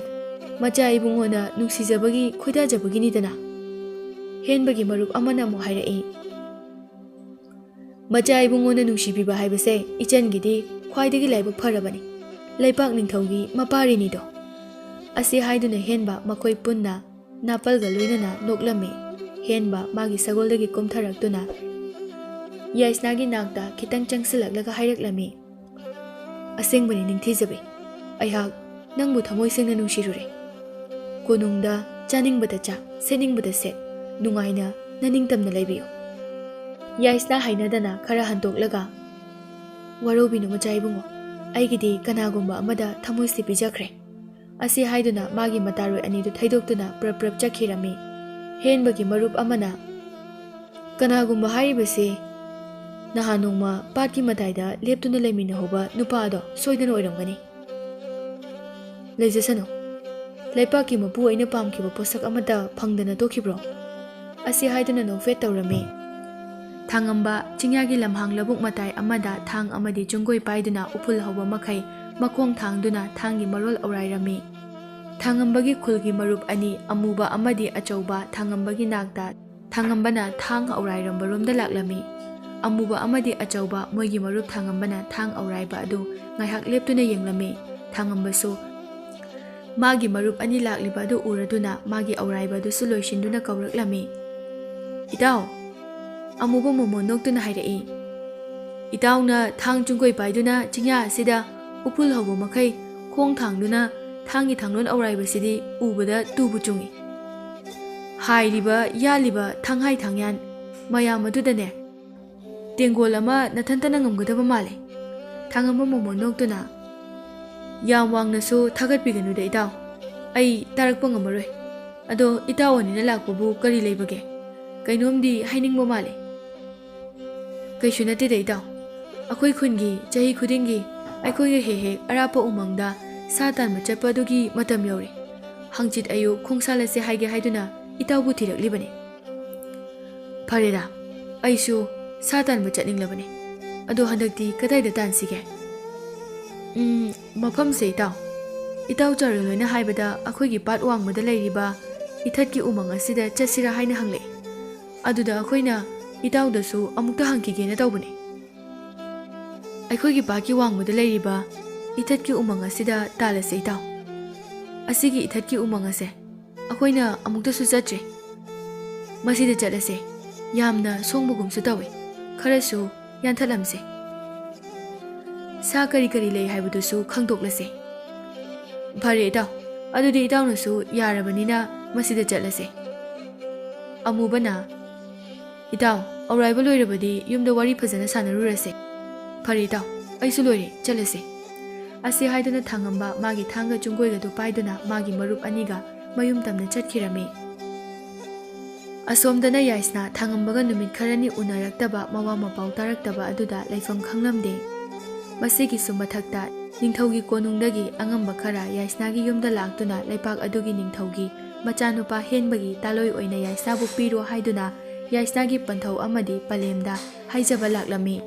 ꯃꯆꯥ ꯏꯕꯨꯡꯉꯣꯅ ꯅꯨꯡꯁꯤꯖꯕꯒꯤ ꯈꯣꯏꯗꯥꯖꯕꯒꯤꯅꯤꯗꯅ?" ꯍꯦꯟꯕꯒꯤ ꯃꯔꯨꯞ ꯑꯃꯅ ꯑꯃꯨꯛ ꯍꯥꯏꯔꯛꯏ, "ꯃꯆꯥ ꯏꯕꯨꯡꯉꯣꯅ ꯅꯨꯡꯁꯤꯕꯤꯕ ꯍꯥꯏꯕꯁꯦ ꯏꯆꯟꯒꯤꯗꯤ ꯈ꯭ꯋꯥꯏꯗꯒꯤ ꯂꯥꯏꯕꯛ ꯐꯔꯕꯅꯤ꯫ ꯂꯩꯄꯥꯛ ꯅꯤꯡꯊꯧꯒꯤ ꯃꯄꯥꯔꯤꯅꯤꯗꯣ?" ꯑꯁꯤ ꯍꯥꯏꯗꯨꯅ ꯍꯦꯟꯕ ꯃꯈꯣꯏ ꯄꯨꯟꯅ ꯅꯥꯄꯜꯒ ꯂꯣꯏꯅꯅ ꯅꯣꯛꯂꯝꯃꯤ꯫ ꯍꯦꯟꯕ ꯃꯥꯒꯤ ꯁꯒꯣꯜꯗꯒꯤ ꯀꯨꯝꯊꯔꯛꯇꯨꯅ ꯌꯥꯏꯁꯅꯥꯒꯤ ꯅꯥꯛꯇ ꯈꯤꯇꯪ ꯆꯪꯁꯤꯜꯂꯛꯂꯒ ꯍꯥꯏꯔꯛꯂꯝꯃꯤ, "ꯑꯁꯦꯡꯕꯅꯤ ꯅꯤꯡꯊꯤꯖꯕꯤ, ꯑꯩꯍꯥꯛ ꯅꯪꯕꯨ ꯊꯃꯣꯏ ꯁꯦꯡꯅ ꯅꯨꯡꯁꯤꯔꯨꯔꯦ꯫ ꯀꯣꯅꯨꯡꯗ ꯆꯥꯅꯤꯡꯕꯗ ꯆꯥ, ꯁꯦꯠꯅꯤꯡꯕꯗ ꯁꯦꯠ, ꯅꯨꯡꯉꯥꯏꯅ ꯅꯅꯤꯡꯇꯝꯅ ꯂꯩꯕꯤꯌꯨ꯫" ꯌꯥꯏꯁꯅꯥ ꯍꯩꯅꯗꯅ ꯈꯔ ꯍꯟꯗꯣꯛꯂꯒ, "ꯋꯥꯔꯧꯕꯤꯅꯨ ꯃꯆꯥ ꯏꯕꯨꯡꯉꯣ, ꯑꯩꯒꯤꯗꯤ ꯀꯅꯥꯒꯨꯝꯕ ꯑꯃꯗ ꯊꯃꯣꯏꯁꯤ ꯄꯤꯖꯈ꯭ꯔꯦ꯫" ꯑꯁꯤ ꯍꯥꯏꯗꯨꯅ ꯃꯥꯒꯤ ꯃꯇꯥꯔꯣꯏ ꯑꯅꯤꯗꯨ ꯊꯩꯗꯣꯛꯇꯨꯅ ꯄ꯭ꯔꯞ ꯄ꯭ꯔꯞ ꯆꯠꯈꯤꯔꯝꯃꯤ꯫ ꯍꯦꯟꯕꯒꯤ ꯃꯔꯨꯞ ꯑꯃꯅ, "ꯀꯅꯥꯒꯨꯝꯕ ꯍꯥꯏꯔꯤꯕꯁꯤ ꯅꯍꯥꯟ ꯅꯣꯡꯃ ꯄꯥꯠꯀꯤ ꯃꯇꯥꯏꯗ ꯂꯦꯞꯇꯨꯅ ꯂꯩꯃꯤꯟꯅꯍꯧꯕ ꯅꯨꯄꯥ ꯑꯗꯣ ꯁꯣꯏꯗꯅ ꯑꯣꯏꯔꯝꯒꯅꯤ꯫ ꯂꯩꯖꯁꯅꯨ, ꯂꯩꯄꯥꯛꯀꯤ ꯃꯄꯨ ꯑꯩꯅ ꯄꯥꯝꯈꯤꯕ ꯄꯣꯠꯁꯛ ꯑꯃꯠꯇ ꯐꯪꯗꯅ ꯇꯣꯛꯈꯤꯕ꯭ꯔꯣ?" ꯑꯁꯤ ꯍꯥꯏꯗꯨꯅ ꯅꯣꯛꯐꯦꯠ ꯇꯧꯔꯝꯃꯤ꯫ ꯊꯥꯡꯉꯝꯕ ꯆꯤꯡꯌꯥꯒꯤ ꯂꯝꯍꯥꯡ ꯂꯧꯕꯨꯛ ꯃꯇꯥꯏ ꯑꯃꯗ ꯊꯥꯡ ꯑꯃꯗꯤ ꯆꯨꯡꯒꯣꯏ ꯄꯥꯏꯗꯨꯅ ꯎꯐꯨꯜ ꯍꯧꯕ ꯃꯈꯩ ꯃꯈꯣꯡ ꯊꯥꯡꯗꯨꯅ ꯊꯥꯡꯒꯤ ꯃꯔꯣꯜ ꯑꯧꯔꯥꯏꯔꯝꯃꯤ꯫ ꯊꯥꯡꯉꯝꯕꯒꯤ ꯈꯨꯜꯒꯤ ꯃꯔꯨꯞ ꯑꯅꯤ, ꯑꯃꯨꯕ ꯑꯃꯗꯤ ꯑꯆꯧꯕ, ꯊꯥꯡꯉꯝꯕꯒꯤ ꯅꯥꯛꯇ ꯊꯥꯡꯉꯝꯕꯅ ꯊꯥꯡ ꯑꯧꯔꯥꯏꯔꯝꯕꯔꯣꯝꯗ ꯂꯥꯛꯂꯝꯃꯤ꯫ ꯑꯃꯨꯕ ꯑꯃꯗꯤ ꯑꯆꯧꯕ ꯃꯣꯏꯒꯤ ꯃꯔꯨꯞ ꯊꯥꯡꯉꯝꯕꯅ ꯊꯥꯡ ꯑꯧꯔꯥꯏꯕ ꯑꯗꯨ ꯉꯥꯏꯍꯥꯛ ꯂꯦꯞꯇꯨꯅ ꯌꯦꯡꯂꯝꯃꯤ꯫ ꯊꯥꯡꯉꯝꯕꯁꯨ ꯃꯥꯒꯤ ꯃꯔꯨꯞ ꯑꯅꯤ ꯂꯥꯛꯂꯤꯕ ꯑꯗꯨ ꯎꯔꯗꯨꯅ ꯃꯥꯒꯤ ꯑꯧꯔꯥꯏꯕ ꯑꯗꯨꯁꯨ ꯂꯣꯏꯁꯤꯟꯗꯨꯅ ꯀꯧꯔꯛꯂꯝꯃꯤ꯫ "ꯏꯇꯥꯎ!" ꯑꯃꯨꯕ ꯃꯣꯃꯣꯟ ꯅꯣꯛꯇꯨꯅ ꯍꯥꯏꯔꯛꯏ꯫ "ꯏꯇꯥꯎꯅ ꯊꯥꯡ ꯆꯨꯡꯒꯣꯏ ꯄꯥꯏꯗꯨꯅ ꯆꯤꯡꯌꯥ ꯑꯁꯤꯗ ꯎꯐꯨꯜ ꯍꯧꯕ ꯃꯈꯩ ꯈꯣꯡ ꯊꯥꯡꯗꯨꯅ ꯊꯥꯡꯒꯤ ꯊꯥꯡꯂꯣꯟ ꯑꯧꯔꯥꯏꯕꯁꯤꯗꯤ ꯎꯕꯗ ꯇꯨꯕꯨ ꯆꯨꯡꯏ꯫ ꯍꯥꯏꯔꯤꯕ ꯌꯥꯜꯂꯤꯕ ꯊꯥꯡꯍꯥꯏ ꯊꯥꯡꯌꯥꯟ ꯃꯌꯥꯝ ꯑꯗꯨꯗꯅꯦ ꯇꯦꯡꯒꯣꯜ ꯑꯃ ꯅꯊꯟꯇꯅ ꯉꯝꯒꯗꯕ ꯃꯥꯜꯂꯦ꯫" ꯊꯥꯡꯉꯝꯕ ꯃꯣꯃꯣꯟ ꯅꯣꯛꯇꯨꯅ, "ꯌꯥꯝ ꯋꯥꯡꯅꯁꯨ ꯊꯥꯒꯠꯄꯤꯒꯅꯨꯗ ꯏꯇꯥꯎ, ꯑꯩ ꯇꯥꯔꯛꯄ ꯉꯝꯃꯔꯣꯏ꯫ ꯑꯗꯣ ꯏꯇꯥꯎ ꯑꯅꯤꯅ ꯂꯥꯛꯄꯕꯨ ꯀꯔꯤ ꯂꯩꯕꯒꯦ? ꯀꯩꯅꯣꯝꯗꯤ ꯍꯥꯏꯅꯤꯡꯕ ꯃꯥꯜꯂꯦ꯫" "ꯀꯩꯁꯨ ꯅꯠꯇꯦꯗ ꯏꯇꯥꯎ, ꯑꯩꯈꯣꯏ ꯈꯨꯟꯒꯤ ꯆꯍꯤ ꯈꯨꯗꯤꯡꯒꯤ ꯑꯩꯈꯣꯏꯒ ꯍꯦꯛ ꯍꯦꯛ ꯑꯔꯥꯞꯄ ꯎꯃꯪꯗ ꯁꯥ ꯇꯥꯟꯕ ꯆꯠꯄ ꯑꯗꯨꯒꯤ ꯃꯇꯝ ꯌꯧꯔꯦ꯫ ꯍꯪꯆꯤꯠ ꯑꯌꯨꯛ ꯈꯣꯡꯁꯥꯜꯂꯁꯦ ꯍꯥꯏꯒꯦ ꯍꯥꯏꯗꯨꯅ ꯏꯇꯥꯎꯕꯨ ꯊꯤꯔꯛꯂꯤꯕꯅꯤ꯫" "ꯐꯔꯦꯗ, ꯑꯩꯁꯨ ꯁꯥ ꯇꯥꯟꯕ ꯆꯠꯅꯤꯡꯂꯕꯅꯤ꯫ ꯑꯗꯣ ꯍꯟꯗꯛꯇꯤ ꯀꯗꯥꯏꯗ ꯇꯥꯟꯁꯤꯒꯦ?" "ꯎꯝ, ꯃꯐꯝꯁꯦ ꯏꯇꯥꯎ, ꯏꯇꯥꯎ ꯆꯥꯔꯣꯜ ꯍꯣꯏꯅ ꯍꯥꯏꯕꯗ ꯑꯩꯈꯣꯏꯒꯤ ꯄꯥꯠ ꯋꯥꯡꯃꯗ ꯂꯩꯔꯤꯕ ꯏꯊꯠꯀꯤ ꯎꯃꯪ ꯑꯁꯤꯗ ꯆꯠꯁꯤꯔꯥ ꯍꯥꯏꯅ ꯍꯪꯂꯛꯏ꯫ ꯑꯗꯨꯗ ꯑꯩꯈꯣꯏꯅ ꯏꯇꯥꯎꯗꯁꯨ ꯑꯃꯨꯛꯇ ꯍꯪꯈꯤꯒꯦꯅ ꯇꯧꯕꯅꯤ꯫" "ꯑꯩꯈꯣꯏꯒꯤ ꯄꯥꯠꯀꯤ ꯋꯥꯡꯃꯗ ꯂꯩꯔꯤꯕ ꯏꯊꯠꯀꯤ ꯎꯃꯪ ꯑꯁꯤꯗ ꯇꯥꯜꯂꯁꯦ, ꯏꯇꯥꯎ꯫ ꯑꯁꯤꯒꯤ ꯏꯊꯠꯀꯤ ꯎꯃꯪ ꯑꯁꯦ ꯑꯩꯈꯣꯏꯅ ꯑꯃꯨꯛꯇꯁꯨ ꯆꯠꯇ꯭ꯔꯤ꯫ ꯃꯁꯤꯗ ꯆꯠꯂꯁꯦ꯫ ꯌꯥꯝꯅ ꯁꯣꯡꯕꯒꯨꯝꯁꯨ ꯇꯧꯏ꯫ ꯈꯔꯁꯨ ꯌꯥꯟꯊꯠꯂꯝꯁꯦ꯫ ꯁꯥ ꯀꯔꯤ ꯀꯔꯤ ꯂꯩ ꯍꯥꯏꯕꯗꯨꯁꯨ ꯈꯪꯗꯣꯛꯂꯁꯦ꯫ ꯐꯔꯦ ꯏꯇꯥꯎ, ꯑꯗꯨꯗꯤ ꯏꯇꯥꯎꯅꯁꯨ ꯌꯥꯔꯕꯅꯤꯅ ꯃꯁꯤꯗ ꯆꯠꯂꯁꯦ꯫ ꯑꯃꯨꯕꯅ, "ꯏꯇꯥꯎ, ꯑꯧꯔꯥꯏꯕ ꯂꯣꯏꯔꯕꯗꯤ ꯌꯨꯝꯗ ꯋꯥꯔꯤ ꯐꯖꯅ ꯁꯥꯟꯅꯔꯨꯔꯁꯦ꯫" "ꯐꯔꯦ ꯏꯇꯥꯎ, ꯑꯩꯁꯨ ꯂꯣꯏꯔꯦ, ꯆꯠꯂꯁꯦ꯫" ꯑꯁꯤ ꯍꯥꯏꯗꯨꯅ ꯊꯥꯡꯉꯝꯕ ꯃꯥꯒꯤ ꯊꯥꯡꯒ ꯆꯨꯡꯒꯣꯏꯒꯗꯨ ꯄꯥꯏꯗꯨꯅ ꯃꯥꯒꯤ ꯃꯔꯨꯞ ꯑꯅꯤꯒ ꯃꯌꯨꯝ ꯇꯝꯅ ꯆꯠꯈꯤꯔꯝꯃꯤ꯫ ꯑꯁꯣꯝꯗꯅ ꯌꯥꯏꯁꯅꯥ ꯊꯥꯡꯉꯝꯕꯒ ꯅꯨꯃꯤꯠ ꯈꯔꯅꯤ ꯎꯅꯔꯛꯇꯕ, ꯃꯋꯥ ꯃꯄꯥꯎ ꯇꯥꯔꯛꯇꯕ ꯑꯗꯨꯗ ꯂꯩꯐꯝ ꯈꯪꯂꯝꯗꯦ꯫ ꯃꯁꯤꯒꯤꯁꯨ ꯃꯊꯛꯇ ꯅꯤꯡꯊꯧꯒꯤ ꯀꯣꯅꯨꯡꯗꯒꯤ ꯑꯉꯝꯕ ꯈꯔ ꯌꯥꯏꯁꯅꯥꯒꯤ ꯌꯨꯝꯗ ꯂꯥꯛꯇꯨꯅ ꯂꯩꯄꯥꯛ ꯑꯗꯨꯒꯤ ꯅꯤꯡꯊꯧꯒꯤ ꯃꯆꯥꯅꯨꯄꯥ ꯍꯦꯟꯕꯒꯤ ꯇꯥꯂꯣꯏ ꯑꯣꯏꯅ ꯌꯥꯏꯁꯅꯥꯕꯨ ꯄꯤꯔꯣ ꯍꯥꯏꯗꯨꯅ ꯌꯥꯏꯁꯅꯥꯒꯤ ꯄꯟꯊꯧ ꯑꯃꯗꯤ ꯄꯂꯦꯝꯗ ꯍꯥꯏꯖꯕ ꯂꯥꯛꯂꯝꯃꯤ꯫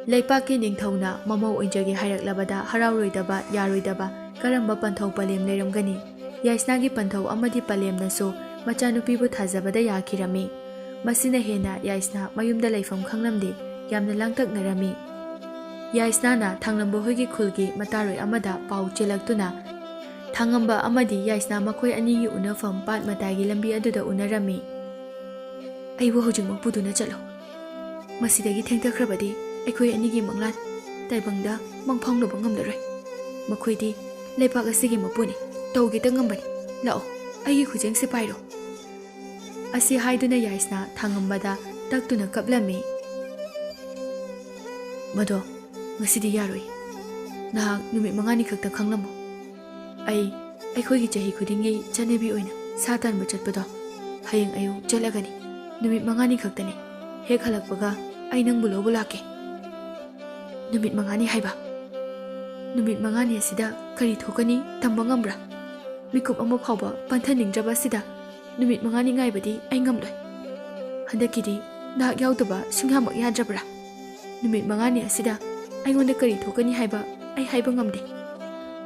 ꯂꯩꯄꯥꯛꯀꯤ ꯅꯤꯡꯊꯧꯅ ꯃꯃꯧ ꯑꯣꯏꯖꯒꯦ ꯍꯥꯏꯔꯛꯂꯕꯗ ꯍꯔꯥꯎꯔꯣꯏꯗꯕ, ꯌꯥꯔꯣꯏꯗꯕ ꯀꯔꯝꯕ ꯄꯟꯊꯧ ꯄꯂꯦꯝ ꯂꯩꯔꯝꯒꯅꯤ? ꯌꯥꯏꯁꯅꯥꯒꯤ ꯄꯟꯊꯧ ꯑꯃꯗꯤ ꯄꯂꯦꯝꯅꯁꯨ ꯃꯆꯥꯅꯨꯄꯤꯕꯨ ꯊꯥꯖꯕꯗ ꯌꯥꯈꯤꯔꯝꯃꯤ꯫ ꯃꯁꯤꯅ ꯍꯦꯟꯅ ꯌꯥꯏꯁꯅꯥ ꯃꯌꯨꯝꯗ ꯂꯩꯐꯝ ꯈꯪꯂꯝꯗꯦ, ꯌꯥꯝꯅ ꯂꯥꯡꯇꯛꯅꯔꯝꯃꯤ꯫ ꯌꯥꯏꯁꯅꯥꯅ ꯊꯥꯡꯂꯝꯕ ꯍꯣꯏꯒꯤ ꯈꯨꯜꯒꯤ ꯃꯇꯥꯔꯣꯏ ꯑꯃꯗ ꯄꯥꯎ ꯆꯦꯜꯂꯛꯇꯨꯅ, ꯊꯥꯡꯉꯝꯕ ꯑꯃꯗꯤ ꯌꯥꯏꯁꯅꯥ ꯃꯈꯣꯏ ꯑꯅꯤꯒꯤ ꯎꯅꯐꯝ ꯄꯥꯠ ꯃꯇꯥꯏꯒꯤ ꯂꯝꯕꯤ ꯑꯗꯨꯗ ꯎꯅꯔꯝꯃꯤ꯫ "ꯑꯩꯕꯨ ꯍꯧꯖꯤꯛꯃꯛ ꯄꯨꯗꯨꯅ ꯆꯠꯂꯣ꯫ ꯃꯁꯤꯗꯒꯤ ꯊꯦꯡꯊꯈ꯭ꯔꯕꯗꯤ ꯑꯩꯈꯣꯏ ꯑꯅꯤꯒꯤ ꯃꯪꯂꯥꯟ ꯇꯥꯏꯕꯪꯗ ꯃꯪ ꯐꯥꯎꯅꯕ ꯉꯝꯂꯔꯣꯏ꯫ ꯃꯈꯣꯏꯗꯤ ꯂꯩꯄꯥꯛ ꯑꯁꯤꯒꯤ ꯃꯄꯨꯅꯤ, ꯇꯧꯒꯦꯇ ꯉꯝꯕꯅꯤ꯫ ꯂꯥꯛꯑꯣ, ꯑꯩꯒꯤ ꯈꯨꯖꯦꯡꯁꯦ ꯄꯥꯏꯔꯣ꯫" ꯑꯁꯤ ꯍꯥꯏꯗꯨꯅ ꯌꯥꯏꯁꯅꯥ ꯊꯥꯡꯉꯝꯕꯗ ꯇꯛꯇꯨꯅ ꯀꯞꯂꯝꯃꯤ꯫ "ꯃꯗꯣ, ꯉꯁꯤꯗꯤ ꯌꯥꯔꯣꯏ꯫ ꯅꯍꯥꯛ ꯅꯨꯃꯤꯠ ꯃꯉꯥꯅꯤ ꯈꯛꯇ ꯈꯪꯂꯝꯃꯨ꯫ ꯑꯩ ꯑꯩꯈꯣꯏꯒꯤ ꯆꯍꯤ ꯈꯨꯗꯤꯡꯒꯤ ꯆꯠꯅꯕꯤ ꯑꯣꯏꯅ ꯁꯥ ꯇꯥꯟꯕ ꯆꯠꯄꯗꯣ ꯍꯌꯦꯡ ꯑꯌꯨꯛ ꯆꯠꯂꯒꯅꯤ꯫ ꯅꯨꯃꯤꯠ ꯃꯉꯥꯅꯤ ꯈꯛꯇꯅꯤ꯫ ꯍꯦꯛ ꯍꯜꯂꯛꯄꯒ ꯑꯩ ꯅꯪꯕꯨ ꯂꯧꯕ ꯂꯥꯛꯀꯦ꯫" "ꯅꯨꯃꯤꯠ ꯃꯉꯥꯅꯤ ꯍꯥꯏꯕ? ꯅꯨꯃꯤꯠ ꯃꯉꯥꯅꯤ ꯑꯁꯤꯗ ꯀꯔꯤ ꯊꯣꯛꯀꯅꯤ ꯇꯝꯕ ꯉꯝꯕ꯭ꯔꯥ? ꯃꯤꯀꯨꯞ ꯑꯃ ꯐꯥꯎꯕ ꯄꯟꯊꯅꯤꯡꯗ꯭ꯔꯕ ꯑꯁꯤꯗ ꯅꯨꯃꯤꯠ ꯃꯉꯥꯅꯤ ꯉꯥꯏꯕꯗꯤ ꯑꯩ ꯉꯝꯂꯣꯏ꯫ ꯍꯟꯗꯛꯀꯤꯗꯤ ꯅꯍꯥꯛ ꯌꯥꯎꯗꯕ ꯁꯨꯡꯌꯥꯃꯛ ꯌꯥꯗ꯭ꯔꯕ꯭ꯔꯥ? ꯅꯨꯃꯤꯠ ꯃꯉꯥꯅꯤ ꯑꯁꯤꯗ ꯑꯩꯉꯣꯟꯗ ꯀꯔꯤ ꯊꯣꯛꯀꯅꯤ ꯍꯥꯏꯕ ꯑꯩ ꯍꯥꯏꯕ ꯉꯝꯗꯦ꯫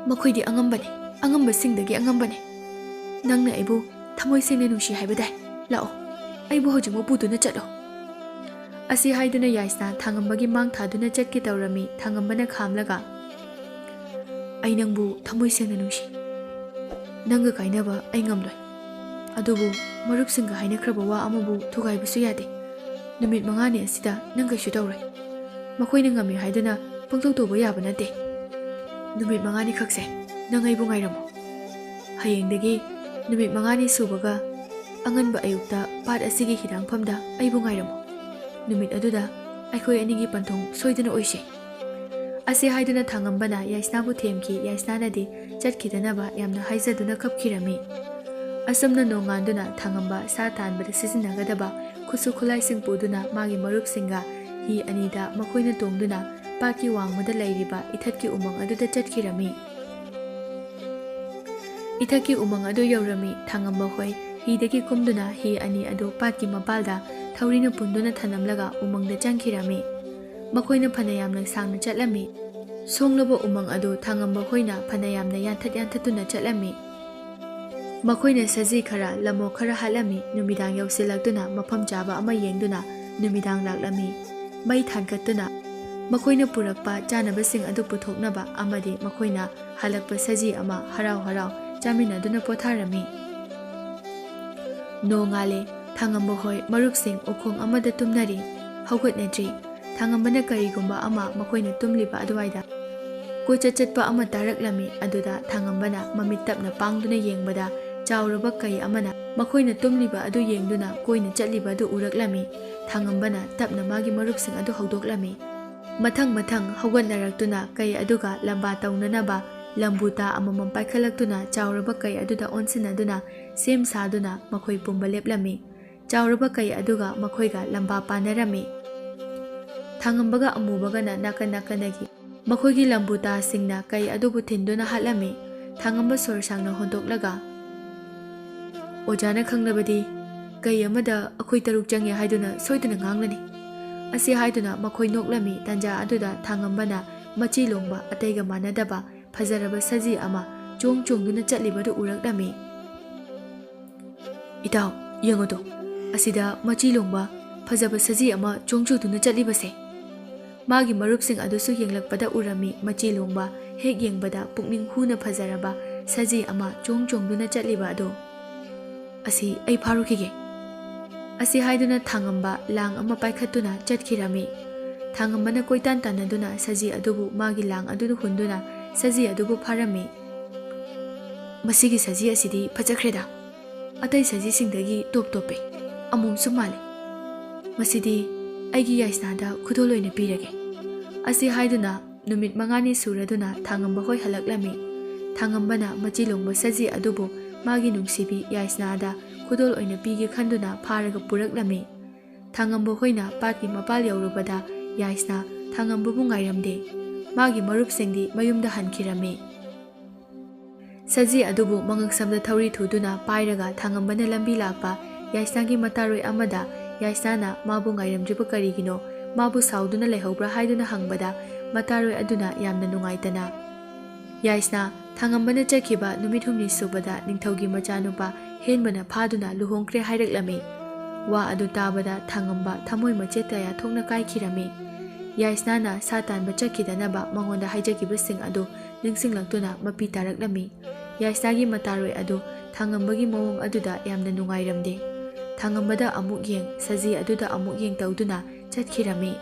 ꯃꯈꯣꯏꯗꯤ ꯑꯉꯝꯕꯅꯤ, ꯑꯉꯝꯕꯁꯤꯡꯗꯒꯤ ꯑꯉꯝꯕꯅꯤ꯫ ꯅꯪꯅ ꯑꯩꯕꯨ ꯊꯃꯣꯏ ꯁꯦꯡꯅ ꯅꯨꯡꯁꯤ ꯍꯥꯏꯕꯗꯥꯏ? ꯂꯥꯛꯑꯣ, ꯑꯩꯕꯨ ꯍꯧꯖꯤꯛꯃꯛ ꯄꯨꯗꯨꯅ ꯆꯠꯂꯣ꯫" ꯑꯁꯤ ꯍꯥꯏꯗꯨꯅ ꯌꯥꯏꯁꯅꯥ ꯊꯥꯡꯉꯝꯕꯒꯤ ꯃꯥꯡ ꯊꯥꯗꯨꯅ ꯆꯠꯀꯦ ꯇꯧꯔꯝꯃꯤ꯫ ꯊꯥꯡꯉꯝꯕꯅ ꯈꯥꯝꯂꯒ, ꯑꯩ ꯅꯪꯕꯨ ꯊꯃꯣꯏ ꯁꯦꯡꯅ ꯅꯨꯡꯁꯤ꯫ ꯅꯪꯒ ꯀꯥꯏꯅꯕ ꯑꯩ ꯉꯝꯂꯣꯏ꯫ ꯑꯗꯨꯕꯨ ꯃꯔꯨꯞꯁꯤꯡꯒ ꯍꯥꯏꯅꯈ꯭ꯔꯕ ꯋꯥ ꯑꯃꯕꯨ ꯊꯨꯒꯥꯏꯕꯁꯨ ꯌꯥꯗꯦ꯫ ꯅꯨꯃꯤꯠ ꯃꯉꯥꯅꯤ ꯑꯁꯤꯗ ꯅꯪ ꯀꯩꯁꯨ ꯇꯧꯔꯣꯏ꯫ ꯃꯈꯣꯏꯅ ꯉꯝꯃꯤ ꯍꯥꯏꯗꯨꯅ ꯄꯪꯇꯧ ꯇꯧꯕ ꯌꯥꯕ ꯅꯠꯇꯦ꯫ ꯅꯨꯃꯤꯠ ꯃꯉꯥꯅꯤ ꯈꯛꯁꯦ ꯅꯪ ꯑꯩꯕꯨ ꯉꯥꯏꯔꯝꯃꯣ꯫ ꯍꯌꯦꯡꯗꯒꯤ ꯅꯨꯃꯤꯠ ꯃꯉꯥꯅꯤ ꯁꯨꯕꯒ ꯑꯉꯟꯕ ꯑꯌꯨꯛꯇ ꯄꯥꯠ ꯑꯁꯤꯒꯤ ꯍꯤꯗꯥꯡꯐꯝꯗ ꯑꯩꯕꯨ ꯉꯥꯏꯔꯝꯃꯨ꯫ ꯅꯨꯃꯤꯠ ꯑꯗꯨꯗ ꯑꯩꯈꯣꯏ ꯑꯅꯤꯒꯤ ꯄꯟꯊꯨꯡ ꯁꯣꯏꯗꯅ ꯑꯣꯏꯁꯤ꯫ ꯑꯁꯤ ꯍꯥꯏꯗꯨꯅ ꯊꯥꯡꯉꯝꯕꯅ ꯌꯥꯏꯁꯅꯥꯕꯨ ꯊꯦꯝꯈꯤ꯫ ꯌꯥꯏꯁꯅꯥꯅꯗꯤ ꯆꯠꯈꯤꯗꯅꯕ ꯌꯥꯝꯅ ꯍꯥꯏꯖꯗꯨꯅ ꯀꯞꯈꯤꯔꯝꯃꯤ꯫ ꯑꯁꯨꯝꯅ ꯅꯣꯡꯉꯥꯟꯗꯨꯅ ꯊꯥꯡꯉꯝꯕ ꯁꯥ ꯇꯥꯟꯕꯗ ꯁꯤꯖꯤꯟꯅꯒꯗꯕ ꯈꯨꯠꯁꯨ ꯈꯨꯠꯂꯥꯏꯁꯤꯡ ꯄꯨꯗꯨꯅ ꯃꯥꯒꯤ ꯃꯔꯨꯞꯁꯤꯡꯒ ꯍꯤ ꯑꯅꯤꯗ ꯃꯈꯣꯏꯅ ꯇꯣꯡꯗꯨꯅ ꯄꯥꯠꯀꯤ ꯋꯥꯡꯃꯗ ꯂꯩꯔꯤꯕ ꯏꯊꯠꯀꯤ ꯎꯃꯪ ꯑꯗꯨꯗ ꯆꯠꯈꯤꯔꯝꯃꯤ꯫ ꯏꯊꯠꯀꯤ ꯎꯃꯪ ꯑꯗꯨ ꯌꯧꯔꯝꯃꯤ꯫ ꯊꯥꯡꯉꯝꯕ ꯍꯣꯏ ꯍꯤꯗꯒꯤ ꯀꯨꯝꯗꯨꯅ ꯍꯤ ꯑꯅꯤ ꯑꯗꯨ ꯄꯥꯠꯀꯤ ꯃꯄꯥꯜꯗ ꯊꯧꯔꯤꯅ ꯄꯨꯟꯗꯨꯅ ꯊꯅꯝꯂꯒ ꯎꯃꯪꯗ ꯆꯪꯈꯤꯔꯝꯃꯤ꯫ ꯃꯈꯣꯏꯅ ꯐꯅ ꯌꯥꯝꯅ ꯁꯥꯡꯅ ꯆꯠꯂꯝꯃꯤ꯫ ꯁꯣꯡꯂꯕ ꯎꯃꯪ ꯑꯗꯨ ꯊꯥꯡꯉꯝꯕ ꯍꯣꯏꯅ ꯐꯅ ꯌꯥꯝꯅ ꯌꯥꯟꯊꯠ ꯌꯥꯟꯊꯠꯇꯨꯅ ꯆꯠꯂꯝꯃꯤ꯫ ꯃꯈꯣꯏꯅ ꯁꯖꯤ ꯈꯔ, ꯂꯝꯑꯣꯛ ꯈꯔ ꯍꯥꯠꯂꯝꯃꯤ꯫ ꯅꯨꯃꯤꯗꯥꯡ ꯌꯧꯁꯤꯜꯂꯛꯇꯨꯅ ꯃꯐꯝ ꯆꯥꯕ ꯑꯃ ꯌꯦꯡꯗꯨꯅ ꯅꯨꯃꯤꯗꯥꯡ ꯂꯥꯛꯂꯝꯃꯤ꯫ ꯃꯩ ꯊꯥꯟꯒꯠꯇꯨꯅ ꯃꯈꯣꯏꯅ ꯄꯨꯔꯛꯄ ꯆꯥꯅꯕꯁꯤꯡ ꯑꯗꯨ ꯄꯨꯊꯣꯛꯅꯕ ꯑꯃꯗꯤ ꯃꯈꯣꯏꯅ ꯍꯜꯂꯛꯄ ꯁꯖꯤ ꯑꯃ ꯍꯔꯥꯎ ꯍꯔꯥꯎ ꯆꯥꯃꯤꯟꯅꯗꯨꯅ ꯄꯣꯊꯥꯔꯝꯃꯤ꯫ ꯅꯣꯡꯉꯥꯜꯂꯦ꯫ ꯊꯥꯡꯉꯝꯕ ꯍꯣꯏ ꯃꯔꯨꯞꯁꯤꯡ ꯎꯈꯣꯡ ꯑꯃꯗ ꯇꯨꯝꯅꯔꯤ꯫ ꯍꯧꯒꯠꯅꯗ꯭ꯔꯤ꯫ ꯊꯥꯡꯉꯝꯕꯅ ꯀꯔꯤꯒꯨꯝꯕ ꯑꯃ ꯃꯈꯣꯏꯅ ꯇꯨꯝꯂꯤꯕ ꯑꯗꯨꯋꯥꯏꯗ ꯀꯣꯏꯆꯠ ꯆꯠꯄ ꯑꯃ ꯇꯥꯔꯛꯂꯝꯃꯤ꯫ ꯑꯗꯨꯗ ꯊꯥꯡꯉꯝꯕꯅ ꯃꯃꯤꯠ ꯇꯞꯅ ꯄꯥꯡꯗꯨꯅ ꯌꯦꯡꯕꯗ ꯆꯥꯎꯔꯕ ꯀꯩ ꯑꯃꯅ ꯃꯈꯣꯏꯅ ꯇꯨꯝꯂꯤꯕ ꯑꯗꯨ ꯌꯦꯡꯗꯨꯅ ꯀꯣꯏꯅ ꯆꯠꯂꯤꯕ ꯑꯗꯨ ꯎꯔꯛꯂꯝꯃꯤ꯫ ꯊꯥꯡꯉꯝꯕꯅ ꯇꯞꯅ ꯃꯥꯒꯤ ꯃꯔꯨꯞꯁꯤꯡ ꯑꯗꯨ ꯍꯧꯗꯣꯛꯂꯝꯃꯤ꯫ ꯃꯊꯪ ꯃꯊꯪ ꯍꯧꯒꯠꯅꯔꯛꯇꯨꯅ ꯀꯩ ꯑꯗꯨꯒ ꯂꯝꯕꯥ ꯇꯧꯅꯅꯕ ꯂꯝꯕꯨꯇꯥ ꯑꯃꯃꯝ ꯄꯥꯏꯈꯠꯂꯛꯇꯨꯅ ꯆꯥꯎꯔꯕ ꯀꯩ ꯑꯗꯨꯗ ꯑꯣꯟꯁꯤꯟꯅꯗꯨꯅ ꯁꯦꯝ ꯁꯥꯗꯨꯅ ꯃꯈꯣꯏ ꯄꯨꯝꯕ ꯂꯦꯞꯂꯝꯃꯤ꯫ ꯆꯥꯎꯔꯕ ꯀꯩ ꯑꯗꯨꯒ ꯃꯈꯣꯏꯒ ꯂꯝꯕꯥ ꯄꯥꯅꯔꯝꯃꯤ꯫ ꯊꯥꯡꯉꯝꯕꯒ ꯑꯃꯨꯕꯒꯅ ꯅꯥꯀꯟ ꯅꯥꯀꯟꯗꯒꯤ ꯃꯈꯣꯏꯒꯤ ꯂꯝꯕꯨꯇꯥꯁꯤꯡꯅ ꯀꯩ ꯑꯗꯨꯕꯨ ꯊꯤꯟꯗꯨꯅ ꯍꯥꯠꯂꯝꯃꯤ꯫ ꯊꯥꯡꯉꯝꯕ ꯁꯣꯔ ꯁꯥꯡꯅ ꯍꯣꯟꯗꯣꯛꯂꯒ, "ꯑꯣꯖꯥꯅ ꯈꯪꯂꯕꯗꯤ ꯀꯩ ꯑꯃꯗ ꯑꯩꯈꯣꯏ ꯇꯔꯨꯛ ꯆꯪꯉꯦ ꯍꯥꯏꯗꯨꯅ ꯁꯣꯏꯗꯅ ꯉꯥꯡꯂꯅꯤ꯫" ꯑꯁꯤ ꯍꯥꯏꯗꯨꯅ ꯃꯈꯣꯏ ꯅꯣꯛꯂꯝꯃꯤ꯫ ꯇꯥꯟꯖꯥ ꯑꯗꯨꯗ ꯊꯥꯡꯉꯝꯕꯅ ꯃꯆꯤ ꯂꯣꯡꯕ ꯑꯇꯩꯒ ꯃꯥꯟꯅꯗꯕ ꯐꯖꯔꯕ ꯁꯖꯤ ꯑꯃ ꯆꯣꯡ ꯆꯣꯡꯗꯨꯅ ꯆꯠꯂꯤꯕꯗꯨ ꯎꯔꯛꯂꯝꯃꯤ꯫ "ꯏꯇꯥꯎ, ꯌꯦꯡꯉꯨꯗꯣ, ꯑꯁꯤꯗ ꯃꯆꯤ ꯂꯣꯡꯕ ꯐꯖꯕ ꯁꯖꯤ ꯑꯃ ꯆꯣꯡ ꯆꯣꯡꯗꯨꯅ ꯆꯠꯂꯤꯕꯁꯦ꯫" ꯃꯥꯒꯤ ꯃꯔꯨꯞꯁꯤꯡ ꯑꯗꯨꯁꯨ ꯌꯦꯡꯂꯛꯄꯗ ꯎꯔꯝꯃꯤ ꯃꯆꯤ ꯂꯣꯡꯕ ꯍꯦꯛ ꯌꯦꯡꯕꯗ ꯄꯨꯛꯅꯤꯡ ꯍꯨꯅ ꯐꯖꯔꯕ ꯁꯖꯤ ꯑꯃ ꯆꯣꯡ ꯆꯣꯡꯗꯨꯅ ꯆꯠꯂꯤꯕ ꯑꯗꯣ, "ꯑꯁꯤ ꯑꯩ ꯐꯥꯔꯨꯈꯤꯒꯦ" ꯑꯁꯤ ꯍꯥꯏꯗꯨꯅ ꯊꯥꯡꯉꯝꯕ ꯂꯥꯡ ꯑꯃ ꯄꯥꯏꯈꯠꯇꯨꯅ ꯆꯠꯈꯤꯔꯝꯃꯤ꯫ ꯊꯥꯡꯉꯝꯕꯅ ꯀꯣꯏꯇꯥꯟ ꯇꯥꯟꯅꯗꯨꯅ ꯁꯖꯤ ꯑꯗꯨꯕꯨ ꯃꯥꯒꯤ ꯂꯥꯡ ꯑꯗꯨꯗ ꯍꯨꯟꯗꯨꯅ ꯁꯖꯤ ꯑꯗꯨꯕꯨ ꯐꯥꯔꯝꯃꯤ꯫ "ꯃꯁꯤꯒꯤ ꯁꯖꯤ ꯑꯁꯤꯗꯤ ꯐꯖꯈ꯭ꯔꯦꯗ꯫ ꯑꯇꯩ ꯁꯖꯤꯁꯤꯡꯗꯒꯤ ꯇꯣꯞ ꯇꯣꯞꯄꯦ꯫ ꯑꯃꯣꯝꯁꯨ ꯃꯥꯜꯂꯤ꯫ ꯃꯁꯤꯗꯤ ꯑꯩꯒꯤ ꯌꯥꯏꯁꯅꯥꯗ ꯈꯨꯗꯣꯜ ꯑꯣꯏꯅ ꯄꯤꯔꯒꯦ" ꯑꯁꯤ ꯍꯥꯏꯗꯨꯅ ꯅꯨꯃꯤꯠ ꯃꯉꯥꯅꯤ ꯁꯨꯔꯗꯨꯅ ꯊꯥꯡꯉꯝꯕ ꯍꯣꯏ ꯍꯜꯂꯛꯂꯝꯃꯤ꯫ ꯊꯥꯡꯉꯝꯕꯅ ꯃꯆꯤ ꯂꯣꯡꯕ ꯁꯖꯤ ꯑꯗꯨꯕꯨ ꯃꯥꯒꯤ ꯅꯨꯡꯁꯤꯕꯤ ꯌꯥꯏꯁꯅꯥꯗ ꯈꯨꯗꯣꯜ ꯑꯣꯏꯅ ꯄꯤꯒꯦ ꯈꯟꯗꯨꯅ ꯐꯥꯔꯒ ꯄꯨꯔꯛꯂꯝꯃꯤ꯫ ꯊꯥꯡꯉꯝꯕ ꯍꯣꯏꯅ ꯄꯥꯠꯀꯤ ꯃꯄꯥꯜ ꯌꯧꯔꯨꯕꯗ ꯌꯥꯏꯁꯅꯥ ꯊꯥꯡꯉꯝꯕꯕꯨ ꯉꯥꯏꯔꯝꯗꯦ꯫ ꯃꯥꯒꯤ ꯃꯔꯨꯞꯁꯤꯡꯗꯤ ꯃꯌꯨꯝꯗ ꯍꯟꯈꯤꯔꯝꯃꯤ꯫ ꯁꯖꯤ ꯑꯗꯨꯕꯨ ꯃꯉꯛꯁꯝꯗ ꯊꯧꯔꯤ ꯊꯨꯗꯨꯅ ꯄꯥꯏꯔꯒ ꯊꯥꯡꯉꯝꯕꯅ ꯂꯝꯕꯤ ꯂꯥꯛꯄ ꯌꯥꯏꯁꯅꯥꯒꯤ ꯃꯇꯥꯔꯣꯏ ꯑꯃꯗ ꯌꯥꯏꯁꯅꯥꯅ ꯃꯥꯕꯨ ꯉꯥꯏꯔꯝꯗ꯭ꯔꯤꯕ ꯀꯔꯤꯒꯤꯅꯣ, ꯃꯥꯕꯨ ꯁꯥꯎꯗꯨꯅ ꯂꯩꯍꯧꯕ꯭ꯔꯥ ꯍꯥꯏꯗꯨꯅ ꯍꯪꯕꯗ ꯃꯇꯥꯔꯣꯏ ꯑꯗꯨꯅ ꯌꯥꯝꯅ ꯅꯨꯡꯉꯥꯏꯇꯅ, "ꯌꯥꯏꯁꯅꯥ, ꯊꯥꯡꯉꯝꯕꯅ ꯆꯠꯈꯤꯕ ꯅꯨꯃꯤꯠ ꯍꯨꯝꯅꯤ ꯁꯨꯕꯗ ꯅꯤꯡꯊꯧꯒꯤ ꯃꯆꯥꯅꯨꯄꯥ ꯍꯦꯟꯕꯅ ꯐꯥꯗꯨꯅ ꯂꯨꯍꯣꯡꯈ꯭ꯔꯦ" ꯍꯥꯏꯔꯛꯂꯝꯃꯤ꯫ ꯋꯥ ꯑꯗꯨ ꯇꯥꯕꯗ ꯊꯥꯡꯉꯝꯕ ꯊꯃꯣꯏ ꯃꯆꯦꯠ ꯀꯌꯥ ꯊꯣꯛꯅ ꯀꯥꯏꯈꯤꯔꯝꯃꯤ꯫ ꯌꯥꯏꯁꯅꯥꯅ ꯁꯥ ꯇꯥꯟꯕ ꯆꯠꯈꯤꯗꯅꯕ ꯃꯉꯣꯟꯗ ꯍꯥꯏꯖꯈꯤꯕꯁꯤꯡ ꯑꯗꯨ ꯅꯤꯡꯁꯤꯡꯂꯛꯇꯨꯅ ꯃꯄꯤ ꯇꯥꯔꯛꯂꯝꯃꯤ꯫ ꯌꯥꯏꯁꯅꯥꯒꯤ ꯃꯇꯥꯔꯣꯏ ꯑꯗꯨ ꯊꯥꯡꯉꯝꯕꯒꯤ ꯃꯑꯣꯡ ꯑꯗꯨꯗ ꯌꯥꯝꯅ ꯅꯨꯡꯉꯥꯏꯔꯝꯗꯦ꯫ ꯊꯥꯡꯉꯝꯕꯗ ꯑꯃꯨꯛ ꯌꯦꯡ, ꯁꯖꯤ ꯑꯗꯨꯗ ꯑꯃꯨꯛ ꯌꯦꯡ ꯇꯧꯗꯨꯅ ꯆꯠꯈꯤꯔꯝꯃꯤ꯫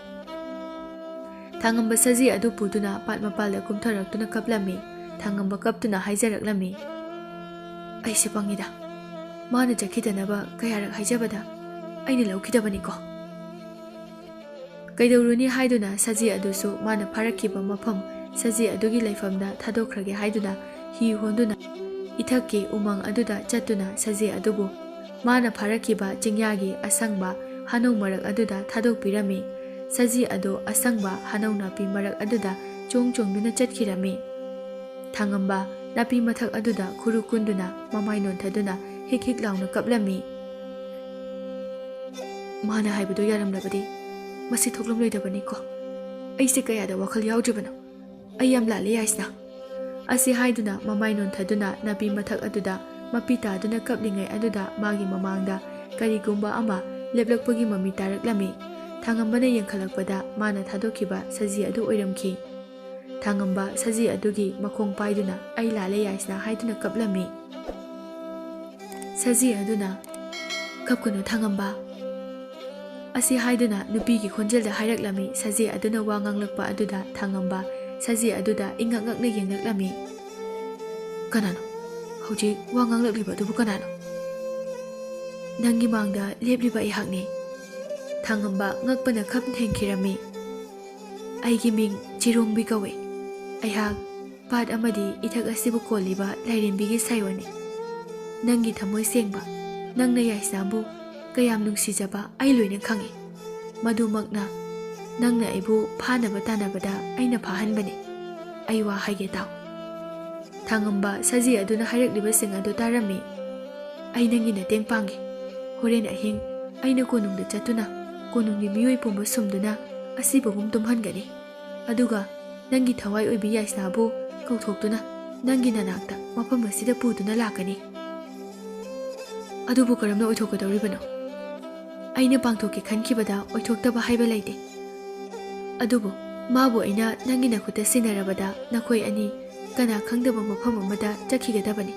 ꯊꯥꯡꯉꯝꯕ ꯁꯖꯤ ꯑꯗꯨ ꯄꯨꯗꯨꯅ ꯄꯥꯠ ꯃꯄꯥꯜꯗ ꯀꯨꯝꯊꯔꯛꯇꯨꯅ ꯀꯞꯂꯝꯃꯤ꯫ ꯊꯥꯡꯉꯝꯕ ꯀꯞꯇꯨꯅ ꯍꯥꯏꯖꯔꯛꯂꯝꯃꯤ, "ꯑꯩꯁꯦ ꯄꯪꯉꯤꯗ꯫ ꯃꯥꯅ ꯆꯠꯈꯤꯗꯅꯕ ꯀꯌꯥꯔꯛ ꯍꯥꯏꯖꯕꯗ ꯑꯩꯅ ꯂꯧꯈꯤꯗꯕꯅꯤꯀꯣ"꯫ ꯀꯩꯗꯧꯔꯨꯅꯤ ꯍꯥꯏꯗꯨꯅ ꯁꯖꯤ ꯑꯗꯨꯁꯨ ꯃꯥꯅ ꯐꯥꯔꯛꯈꯤꯕ ꯃꯐꯝ ꯁꯖꯤ ꯑꯗꯨꯒꯤ ꯂꯩꯐꯝꯗ ꯊꯥꯗꯣꯛꯈ꯭ꯔꯒꯦ ꯍꯥꯏꯗꯨꯅ ꯍꯤ ꯍꯣꯟꯗꯨꯅ ꯏꯊꯛꯀꯤ ꯎꯃꯪ ꯑꯗꯨꯗ ꯆꯠꯇꯨꯅ ꯁꯖꯤ ꯑꯗꯨꯕꯨ ꯃꯥꯅ ꯐꯥꯔꯛꯈꯤꯕ ꯆꯤꯡꯌꯥꯒꯤ ꯑꯁꯪꯕ ꯍꯥꯅꯧ ꯃꯔꯛ ꯑꯗꯨꯗ ꯊꯥꯗꯣꯛꯄꯤꯔꯝꯃꯤ꯫ ꯁꯖꯤ ꯑꯗꯨ ꯑꯁꯪꯕ ꯍꯥꯅꯧ ꯅꯥꯄꯤ ꯃꯔꯛ ꯑꯗꯨꯗ ꯆꯣꯡ ꯆꯣꯡꯗꯨꯅ ꯆꯠꯈꯤꯔꯝꯃꯤ꯫ ꯊꯥꯡꯉꯝꯕ ꯅꯥꯄꯤ ꯃꯊꯛ ꯑꯗꯨꯗ ꯈꯨꯔꯨ ꯀꯨꯟꯗꯨꯅ ꯃꯃꯥꯏ ꯅꯣꯟꯊꯗꯨꯅ ꯍꯤꯛ ꯍꯤꯛ ꯂꯥꯎꯅ ꯀꯞꯂꯝꯃꯤ꯫ "ꯃꯥꯅ ꯍꯥꯏꯕꯗꯨ ꯌꯥꯔꯝꯂꯕꯗꯤ ꯃꯁꯤ ꯊꯣꯛꯂꯝꯂꯣꯏꯗꯕꯅꯤꯀꯣ꯫ ꯑꯩꯁꯦ ꯀꯌꯥꯗ ꯋꯥꯈꯜ ꯌꯥꯎꯗ꯭ꯔꯤꯕꯅꯣ꯫ ꯑꯩ ꯌꯥꯝ ꯂꯥꯜꯂꯦ ꯌꯥꯏꯁꯅꯥ" ꯑꯁꯤ ꯍꯥꯏꯗꯨꯅ ꯃꯃꯥꯏ ꯅꯣꯟꯊꯗꯨꯅ ꯅꯥꯄꯤ ꯃꯊꯛ ꯑꯗꯨꯗ ꯃꯄꯤ ꯇꯥꯗꯨꯅ ꯀꯞꯂꯤꯉꯩ ꯑꯗꯨꯗ ꯃꯥꯒꯤ ꯃꯃꯥꯡꯗ ꯀꯔꯤꯒꯨꯝꯕ ꯑꯃ ꯂꯦꯞꯂꯛꯄꯒꯤ ꯃꯃꯤ ꯇꯥꯔꯛꯂꯝꯃꯤ꯫ ꯊꯥꯡꯉꯝꯕꯅ ꯌꯦꯡꯈꯠꯂꯛꯄꯗ ꯃꯥꯅ ꯊꯥꯗꯣꯛꯈꯤꯕ ꯁꯖꯤ ꯑꯗꯨ ꯑꯣꯏꯔꯝꯈꯤ꯫ ꯊꯥꯡꯉꯝꯕ ꯁꯖꯤ ꯑꯗꯨꯒꯤ ꯃꯈꯣꯡ ꯄꯥꯏꯗꯨꯅ "ꯑꯩ ꯂꯥꯜꯂꯦ ꯌꯥꯏꯁꯅꯥ" ꯍꯥꯏꯗꯨꯅ ꯀꯞꯂꯝꯃꯤ꯫ ꯁꯖꯤ ꯑꯗꯨꯅ "ꯀꯞꯀꯅꯨ ꯊꯥꯡꯉꯝꯕ" ꯑꯁꯤ ꯍꯥꯏꯗꯨꯅ ꯅꯨꯄꯤꯒꯤ ꯈꯣꯟꯖꯦꯜꯗ ꯍꯥꯏꯔꯛꯂꯝꯃꯤ꯫ ꯁꯖꯤ ꯑꯗꯨꯅ ꯋꯥ ꯉꯥꯡꯂꯛꯄ ꯑꯗꯨꯗ ꯊꯥꯡꯉꯝꯕ ꯁꯖꯤ ꯑꯗꯨꯗ ꯏꯉꯛ ꯉꯛꯅ ꯌꯦꯡꯂꯛꯂꯝꯃꯤ꯫ "ꯀꯅꯥꯅꯣ ꯍꯧꯖꯤꯛ ꯋꯥ ꯉꯥꯡꯂꯛꯂꯤꯕ ꯑꯗꯨꯕꯨ ꯀꯅꯥꯅꯣ?" "ꯅꯪꯒꯤ ꯃꯥꯡꯗ ꯂꯦꯞꯂꯤꯕ ꯑꯩꯍꯥꯛꯅꯤ꯫" ꯊꯥꯡꯉꯝꯕ ꯉꯛꯄꯅ ꯈꯝ ꯊꯦꯡꯈꯤꯔꯝꯃꯤ꯫ "ꯑꯩꯒꯤ ꯃꯤꯡ ꯆꯤꯔꯣꯡꯕꯤ ꯀꯧꯏ꯫ ꯑꯩꯍꯥꯛ ꯄꯥꯠ ꯑꯃꯗꯤ ꯏꯊꯛ ꯑꯁꯤꯕꯨ ꯀꯣꯜꯂꯤꯕ ꯂꯥꯏꯔꯦꯝꯕꯤꯒꯤ ꯁꯥꯌꯣꯟꯅꯤ꯫ ꯅꯪꯒꯤ ꯊꯃꯣꯏ ꯁꯦꯡꯕ, ꯅꯪꯅ ꯌꯥꯏꯁꯅꯥꯕꯨ ꯀꯌꯥꯝ ꯅꯨꯡꯁꯤꯖꯕ ꯑꯩ ꯂꯣꯏꯅ ꯈꯪꯏ꯫ ꯃꯗꯨꯃꯛꯅ ꯅꯪꯅ ꯑꯩꯕꯨ ꯐꯥꯅꯕ ꯇꯥꯟꯅꯕꯗ ꯑꯩꯅ ꯐꯥꯍꯟꯕꯅꯤ꯫ ꯑꯩ ꯋꯥ ꯍꯥꯏꯒꯦ ꯇꯥꯎ꯫" ꯊꯥꯡꯉꯝꯕ ꯁꯖꯤ ꯑꯗꯨꯅ ꯍꯥꯏꯔꯛꯂꯤꯕꯁꯤꯡ ꯑꯗꯨ ꯇꯥꯔꯝꯃꯤ꯫ "ꯑꯩ ꯅꯪꯒꯤ ꯃꯇꯦꯡ ꯄꯥꯡꯒꯦ꯫ ꯍꯣꯔꯦꯟ ꯑꯍꯤꯡ ꯑꯩꯅ ꯀꯣꯅꯨꯡꯗ ꯆꯠꯇꯨꯅ ꯀꯣꯅꯨꯡꯒꯤ ꯃꯤꯑꯣꯏ ꯄꯨꯝꯕ ꯁꯨꯝꯗꯨꯅ ꯑꯁꯤꯕꯒꯨꯝ ꯇꯨꯝꯍꯟꯒꯅꯤ꯫ ꯑꯗꯨꯒ ꯅꯪꯒꯤ ꯊꯋꯥꯏ ꯑꯣꯏꯕꯤ ꯌꯥꯏꯁꯅꯥꯕꯨ ꯀꯧꯊꯣꯛꯇꯨꯅ ꯅꯪꯒꯤ ꯅꯅꯥꯛꯇ ꯃꯐꯝ ꯑꯁꯤꯗ ꯄꯨꯗꯨꯅ ꯂꯥꯛꯀꯅꯤ꯫" "ꯑꯗꯨꯕꯨ ꯀꯔꯝꯅ ꯑꯣꯏꯊꯣꯛꯀꯗꯧꯔꯤꯕꯅꯣ? ꯑꯩꯅ ꯄꯥꯡꯊꯣꯛꯀꯦ ꯈꯟꯈꯤꯕꯗ ꯑꯣꯏꯊꯣꯛꯇꯕ ꯍꯥꯏꯕ ꯂꯩꯇꯦ꯫ ꯑꯗꯨꯕꯨ ꯃꯥꯕꯨ ꯑꯩꯅ ꯅꯪꯒꯤ ꯅꯈꯨꯠꯇ ꯁꯤꯟꯅꯔꯕꯗ ꯅꯈꯣꯏ ꯑꯅꯤ ꯀꯅꯥ ꯈꯪꯗꯕ ꯃꯐꯝ ꯑꯃꯗ ꯆꯠꯈꯤꯒꯗꯕꯅꯤ꯫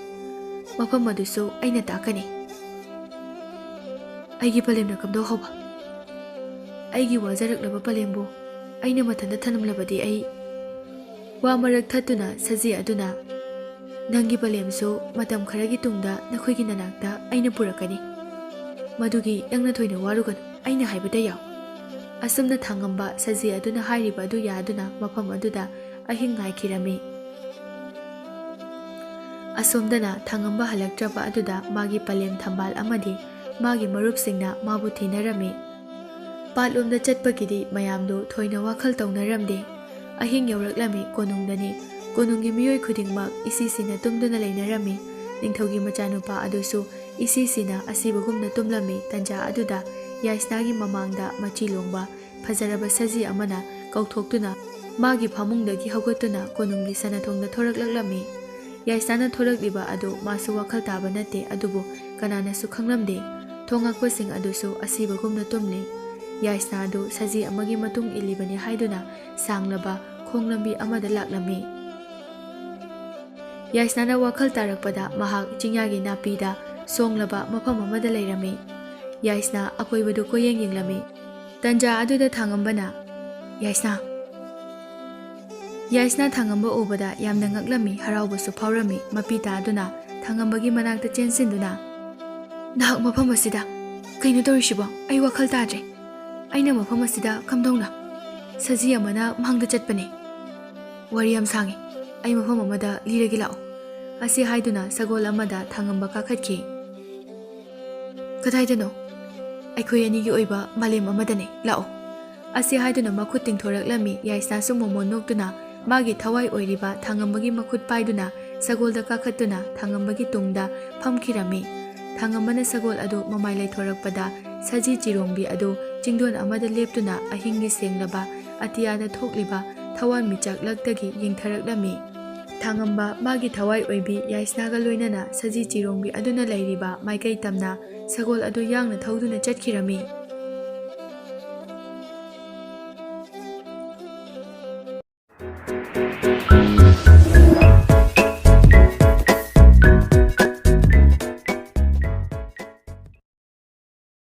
ꯃꯐꯝ ꯑꯗꯨꯁꯨ ꯑꯩꯅ ꯇꯥꯛꯀꯅꯤ꯫" "ꯑꯩꯒꯤ ꯄꯂꯦꯝꯅ ꯀꯝꯗꯧ ꯍꯧꯕ? ꯑꯩꯒꯤ ꯋꯥꯖꯔꯛꯂꯕ ꯄꯂꯦꯝꯕꯨ ꯑꯩꯅ ꯃꯊꯟꯇ ꯊꯅꯝꯂꯕꯗꯤ ꯑꯩ..." ꯋꯥ ꯃꯔꯛ ꯊꯠꯇꯨꯅ ꯁꯖꯤ ꯑꯗꯨꯅ, "ꯅꯪꯒꯤ ꯄꯂꯦꯝꯁꯨ ꯃꯇꯝ ꯈꯔꯒꯤ ꯇꯨꯡꯗ ꯅꯈꯣꯏꯒꯤ ꯅꯅꯥꯛꯇ ꯑꯩꯅ ꯄꯨꯔꯛꯀꯅꯤ꯫ ꯃꯗꯨꯒꯤ ꯅꯪꯅ ꯊꯣꯏꯅ ꯋꯥꯔꯨꯒꯅꯨ, ꯑꯩꯅ ꯍꯥꯏꯕꯗ ꯌꯥꯎ꯫" ꯑꯁꯨꯝꯅ ꯊꯥꯡꯉꯝꯕ ꯁꯖꯤ ꯑꯗꯨꯅ ꯍꯥꯏꯔꯤꯕ ꯑꯗꯨ ꯌꯥꯗꯨꯅ ꯃꯐꯝ ꯑꯗꯨꯗ ꯑꯍꯤꯡ ꯉꯥꯏꯈꯤꯔꯝꯃꯤ꯫ ꯑꯁꯣꯝꯗꯅ ꯊꯥꯡꯉꯝꯕ ꯍꯜꯂꯛꯇ꯭ꯔꯕ ꯑꯗꯨꯗ ꯃꯥꯒꯤ ꯄꯂꯦꯝ ꯊꯝꯕꯥꯜ ꯑꯃꯗꯤ ꯃꯥꯒꯤ ꯃꯔꯨꯞꯁꯤꯡꯅ ꯃꯥꯕꯨ ꯊꯤꯅꯔꯝꯃꯤ꯫ ꯄꯥꯠꯂꯣꯝꯗ ꯆꯠꯄꯒꯤꯗꯤ ꯃꯌꯥꯝꯗꯨ ꯊꯣꯏꯅ ꯋꯥꯈꯜ ꯇꯧꯅꯔꯝꯗꯦ꯫ ꯑꯍꯤꯡ ꯌꯧꯔꯛꯂꯝꯃꯤ꯫ ꯀꯣꯅꯨꯡꯗꯅꯤ꯫ ꯀꯣꯅꯨꯡꯒꯤ ꯃꯤꯑꯣꯏ ꯈꯨꯗꯤꯡꯃꯛ ꯏꯁꯤꯁꯤꯅ ꯇꯨꯝꯗꯨꯅ ꯂꯩꯅꯔꯝꯃꯤ꯫ ꯅꯤꯡꯊꯧꯒꯤ ꯃꯆꯥꯅꯨꯄꯥ ꯑꯗꯨꯁꯨ ꯏꯁꯤꯁꯤꯅ ꯑꯁꯤꯕꯒꯨꯝꯅ ꯇꯨꯝꯂꯝꯃꯤ꯫ ꯇꯟꯖꯥ ꯑꯗꯨꯗ ꯌꯥꯏꯁꯅꯥꯒꯤ ꯃꯃꯥꯡꯗ ꯃꯆꯤ ꯂꯣꯡꯕ ꯐꯖꯔꯕ ꯁꯖꯤ ꯑꯃꯅ ꯀꯧꯊꯣꯛꯇꯨꯅ ꯃꯥꯒꯤ ꯐꯃꯨꯡꯗꯒꯤ ꯍꯧꯒꯠꯇꯨꯅ ꯀꯣꯅꯨꯡꯒꯤ ꯁꯅꯥꯊꯣꯡꯗ ꯊꯣꯔꯛꯂꯛꯂꯝꯃꯤ꯫ ꯌꯥꯏꯁꯅꯥꯅ ꯊꯣꯔꯛꯂꯤꯕ ꯑꯗꯨ ꯃꯥꯁꯨ ꯋꯥꯈꯜ ꯇꯥꯕ ꯅꯠꯇꯦ, ꯑꯗꯨꯕꯨ ꯀꯅꯥꯅꯁꯨ ꯈꯪꯂꯝꯗꯦ꯫ ꯊꯣꯡꯉꯥꯛꯄꯁꯤꯡ ꯑꯗꯨꯁꯨ ꯑꯁꯤꯕꯒꯨꯝꯅ ꯇꯨꯝꯂꯤ꯫ ꯌꯥꯏꯁꯅꯥ ꯑꯗꯨ ꯁꯖꯤ ꯑꯃꯒꯤ ꯃꯇꯨꯡ ꯏꯜꯂꯤꯕꯅꯤ ꯍꯥꯏꯗꯨꯅ ꯁꯥꯡꯂꯕ ꯈꯣꯡꯂꯝꯕꯤ ꯑꯃꯗ ꯂꯥꯛꯂꯝꯃꯤ꯫ ꯌꯥꯏꯁꯅꯥꯅ ꯋꯥꯈꯜ ꯇꯥꯔꯛꯄꯗ ꯃꯍꯥꯛ ꯆꯤꯡꯌꯥꯒꯤ ꯅꯥꯄꯤꯗ ꯁꯣꯡꯂꯕ ꯃꯐꯝ ꯑꯃꯗ ꯂꯩꯔꯝꯃꯤ꯫ ꯌꯥꯏꯁꯅꯥ ꯑꯀꯣꯏꯕꯗꯨ ꯀꯣꯏꯌꯦꯡ ꯌꯦꯡꯂꯝꯃꯤ꯫ ꯇꯟꯖꯥ ꯑꯗꯨꯗ ꯊꯥꯡꯉꯝꯕꯅ, "ꯌꯥꯏꯁꯅꯥ!" ꯌꯥꯏꯁꯅꯥ ꯊꯥꯡꯉꯝꯕ ꯎꯕꯗ ꯌꯥꯝꯅ ꯉꯛꯂꯝꯃꯤ, ꯍꯔꯥꯎꯕꯁꯨ ꯐꯥꯎꯔꯝꯃꯤ꯫ ꯃꯄꯤ ꯇꯥꯗꯨꯅ ꯊꯥꯡꯉꯝꯕꯒꯤ ꯃꯅꯥꯛꯇ ꯆꯦꯟꯁꯤꯟꯗꯨꯅ, "ꯅꯍꯥꯛ ꯃꯐꯝ ꯑꯁꯤꯗ? ꯀꯩꯅꯣ ꯇꯧꯔꯤꯁꯤꯕꯣ? ꯑꯩ ꯋꯥꯈꯜ ꯇꯥꯗ꯭ꯔꯦ꯫ ꯑꯩꯅ ꯃꯐꯝ ꯑꯁꯤꯗ ꯀꯝꯗꯧꯅ?" "ꯁꯖꯤ ꯑꯃꯅ ꯃꯥꯡꯗ ꯆꯠꯄꯅꯦ꯫ ꯋꯥꯔꯤ ꯌꯥꯝ ꯁꯥꯡꯉꯤ꯫ ꯑꯩ ꯃꯐꯝ ꯑꯃꯗ ꯂꯤꯔꯒꯦ, ꯂꯥꯛꯑꯣ꯫" ꯑꯁꯤ ꯍꯥꯏꯗꯨꯅ ꯁꯒꯣꯜ ꯑꯃꯗ ꯊꯥꯡꯉꯝꯕ ꯀꯥꯈꯠꯈꯤ꯫ "ꯀꯗꯥꯏꯗꯅꯣ?" "ꯑꯩꯈꯣꯏ ꯑꯅꯤꯒꯤ ꯑꯣꯏꯕ ꯃꯥꯂꯦꯝ ꯑꯃꯗꯅꯦ, ꯂꯥꯛꯑꯣ꯫" ꯑꯁꯤ ꯍꯥꯏꯗꯨꯅ ꯃꯈꯨꯠ ꯇꯤꯡꯊꯣꯔꯛꯂꯝꯃꯤ꯫ ꯌꯥꯏꯁꯅꯥꯁꯨ ꯃꯣꯃꯣꯟ ꯅꯣꯛꯇꯨꯅ ꯃꯥꯒꯤ ꯊꯋꯥꯏ ꯑꯣꯏꯔꯤꯕ ꯊꯥꯡꯉꯝꯕꯒꯤ ꯃꯈꯨꯠ ꯄꯥꯏꯗꯨꯅ ꯁꯒꯣꯜꯗ ꯀꯥꯈꯠꯇꯨꯅ ꯊꯥꯡꯉꯝꯕꯒꯤ ꯇꯨꯡꯗ ꯐꯝꯈꯤꯔꯝꯃꯤ꯫ ꯊꯥꯡꯉꯝꯕꯅ ꯁꯒꯣꯜ ꯑꯗꯨ ꯃꯃꯥꯏ ꯂꯩꯊꯣꯔꯛꯄꯗ ꯁꯖꯤ ꯆꯤꯔꯣꯡꯕꯤ ꯑꯗꯨ ꯆꯤꯡꯗꯣꯟ ꯑꯃꯗ ꯂꯦꯞꯇꯨꯅ ꯑꯍꯤꯡꯒꯤ ꯁꯦꯡꯂꯕ ꯑꯇꯤꯌꯥꯗ ꯊꯣꯛꯂꯤꯕ ꯊꯋꯥꯟꯃꯤꯆꯥꯛꯂꯛꯇꯒꯤ ꯌꯦꯡꯊꯔꯛꯂꯝꯃꯤ꯫ ꯊꯥꯡꯉꯝꯕ ꯃꯥꯒꯤ ꯊꯋꯥꯏ ꯑꯣꯏꯕꯤ ꯌꯥꯏꯁꯅꯥꯒ ꯂꯣꯏꯅꯅ ꯁꯖꯤ ꯆꯤꯔꯣꯡꯕꯤ ꯑꯗꯨꯅ ꯂꯩꯔꯤꯕ ꯃꯥꯏꯀꯩ ꯇꯝꯅ ꯁꯒꯣꯜ ꯑꯗꯨ ꯌꯥꯡꯅ ꯊꯧꯗꯨꯅ ꯆꯠꯈꯤꯔꯝꯃꯤ꯫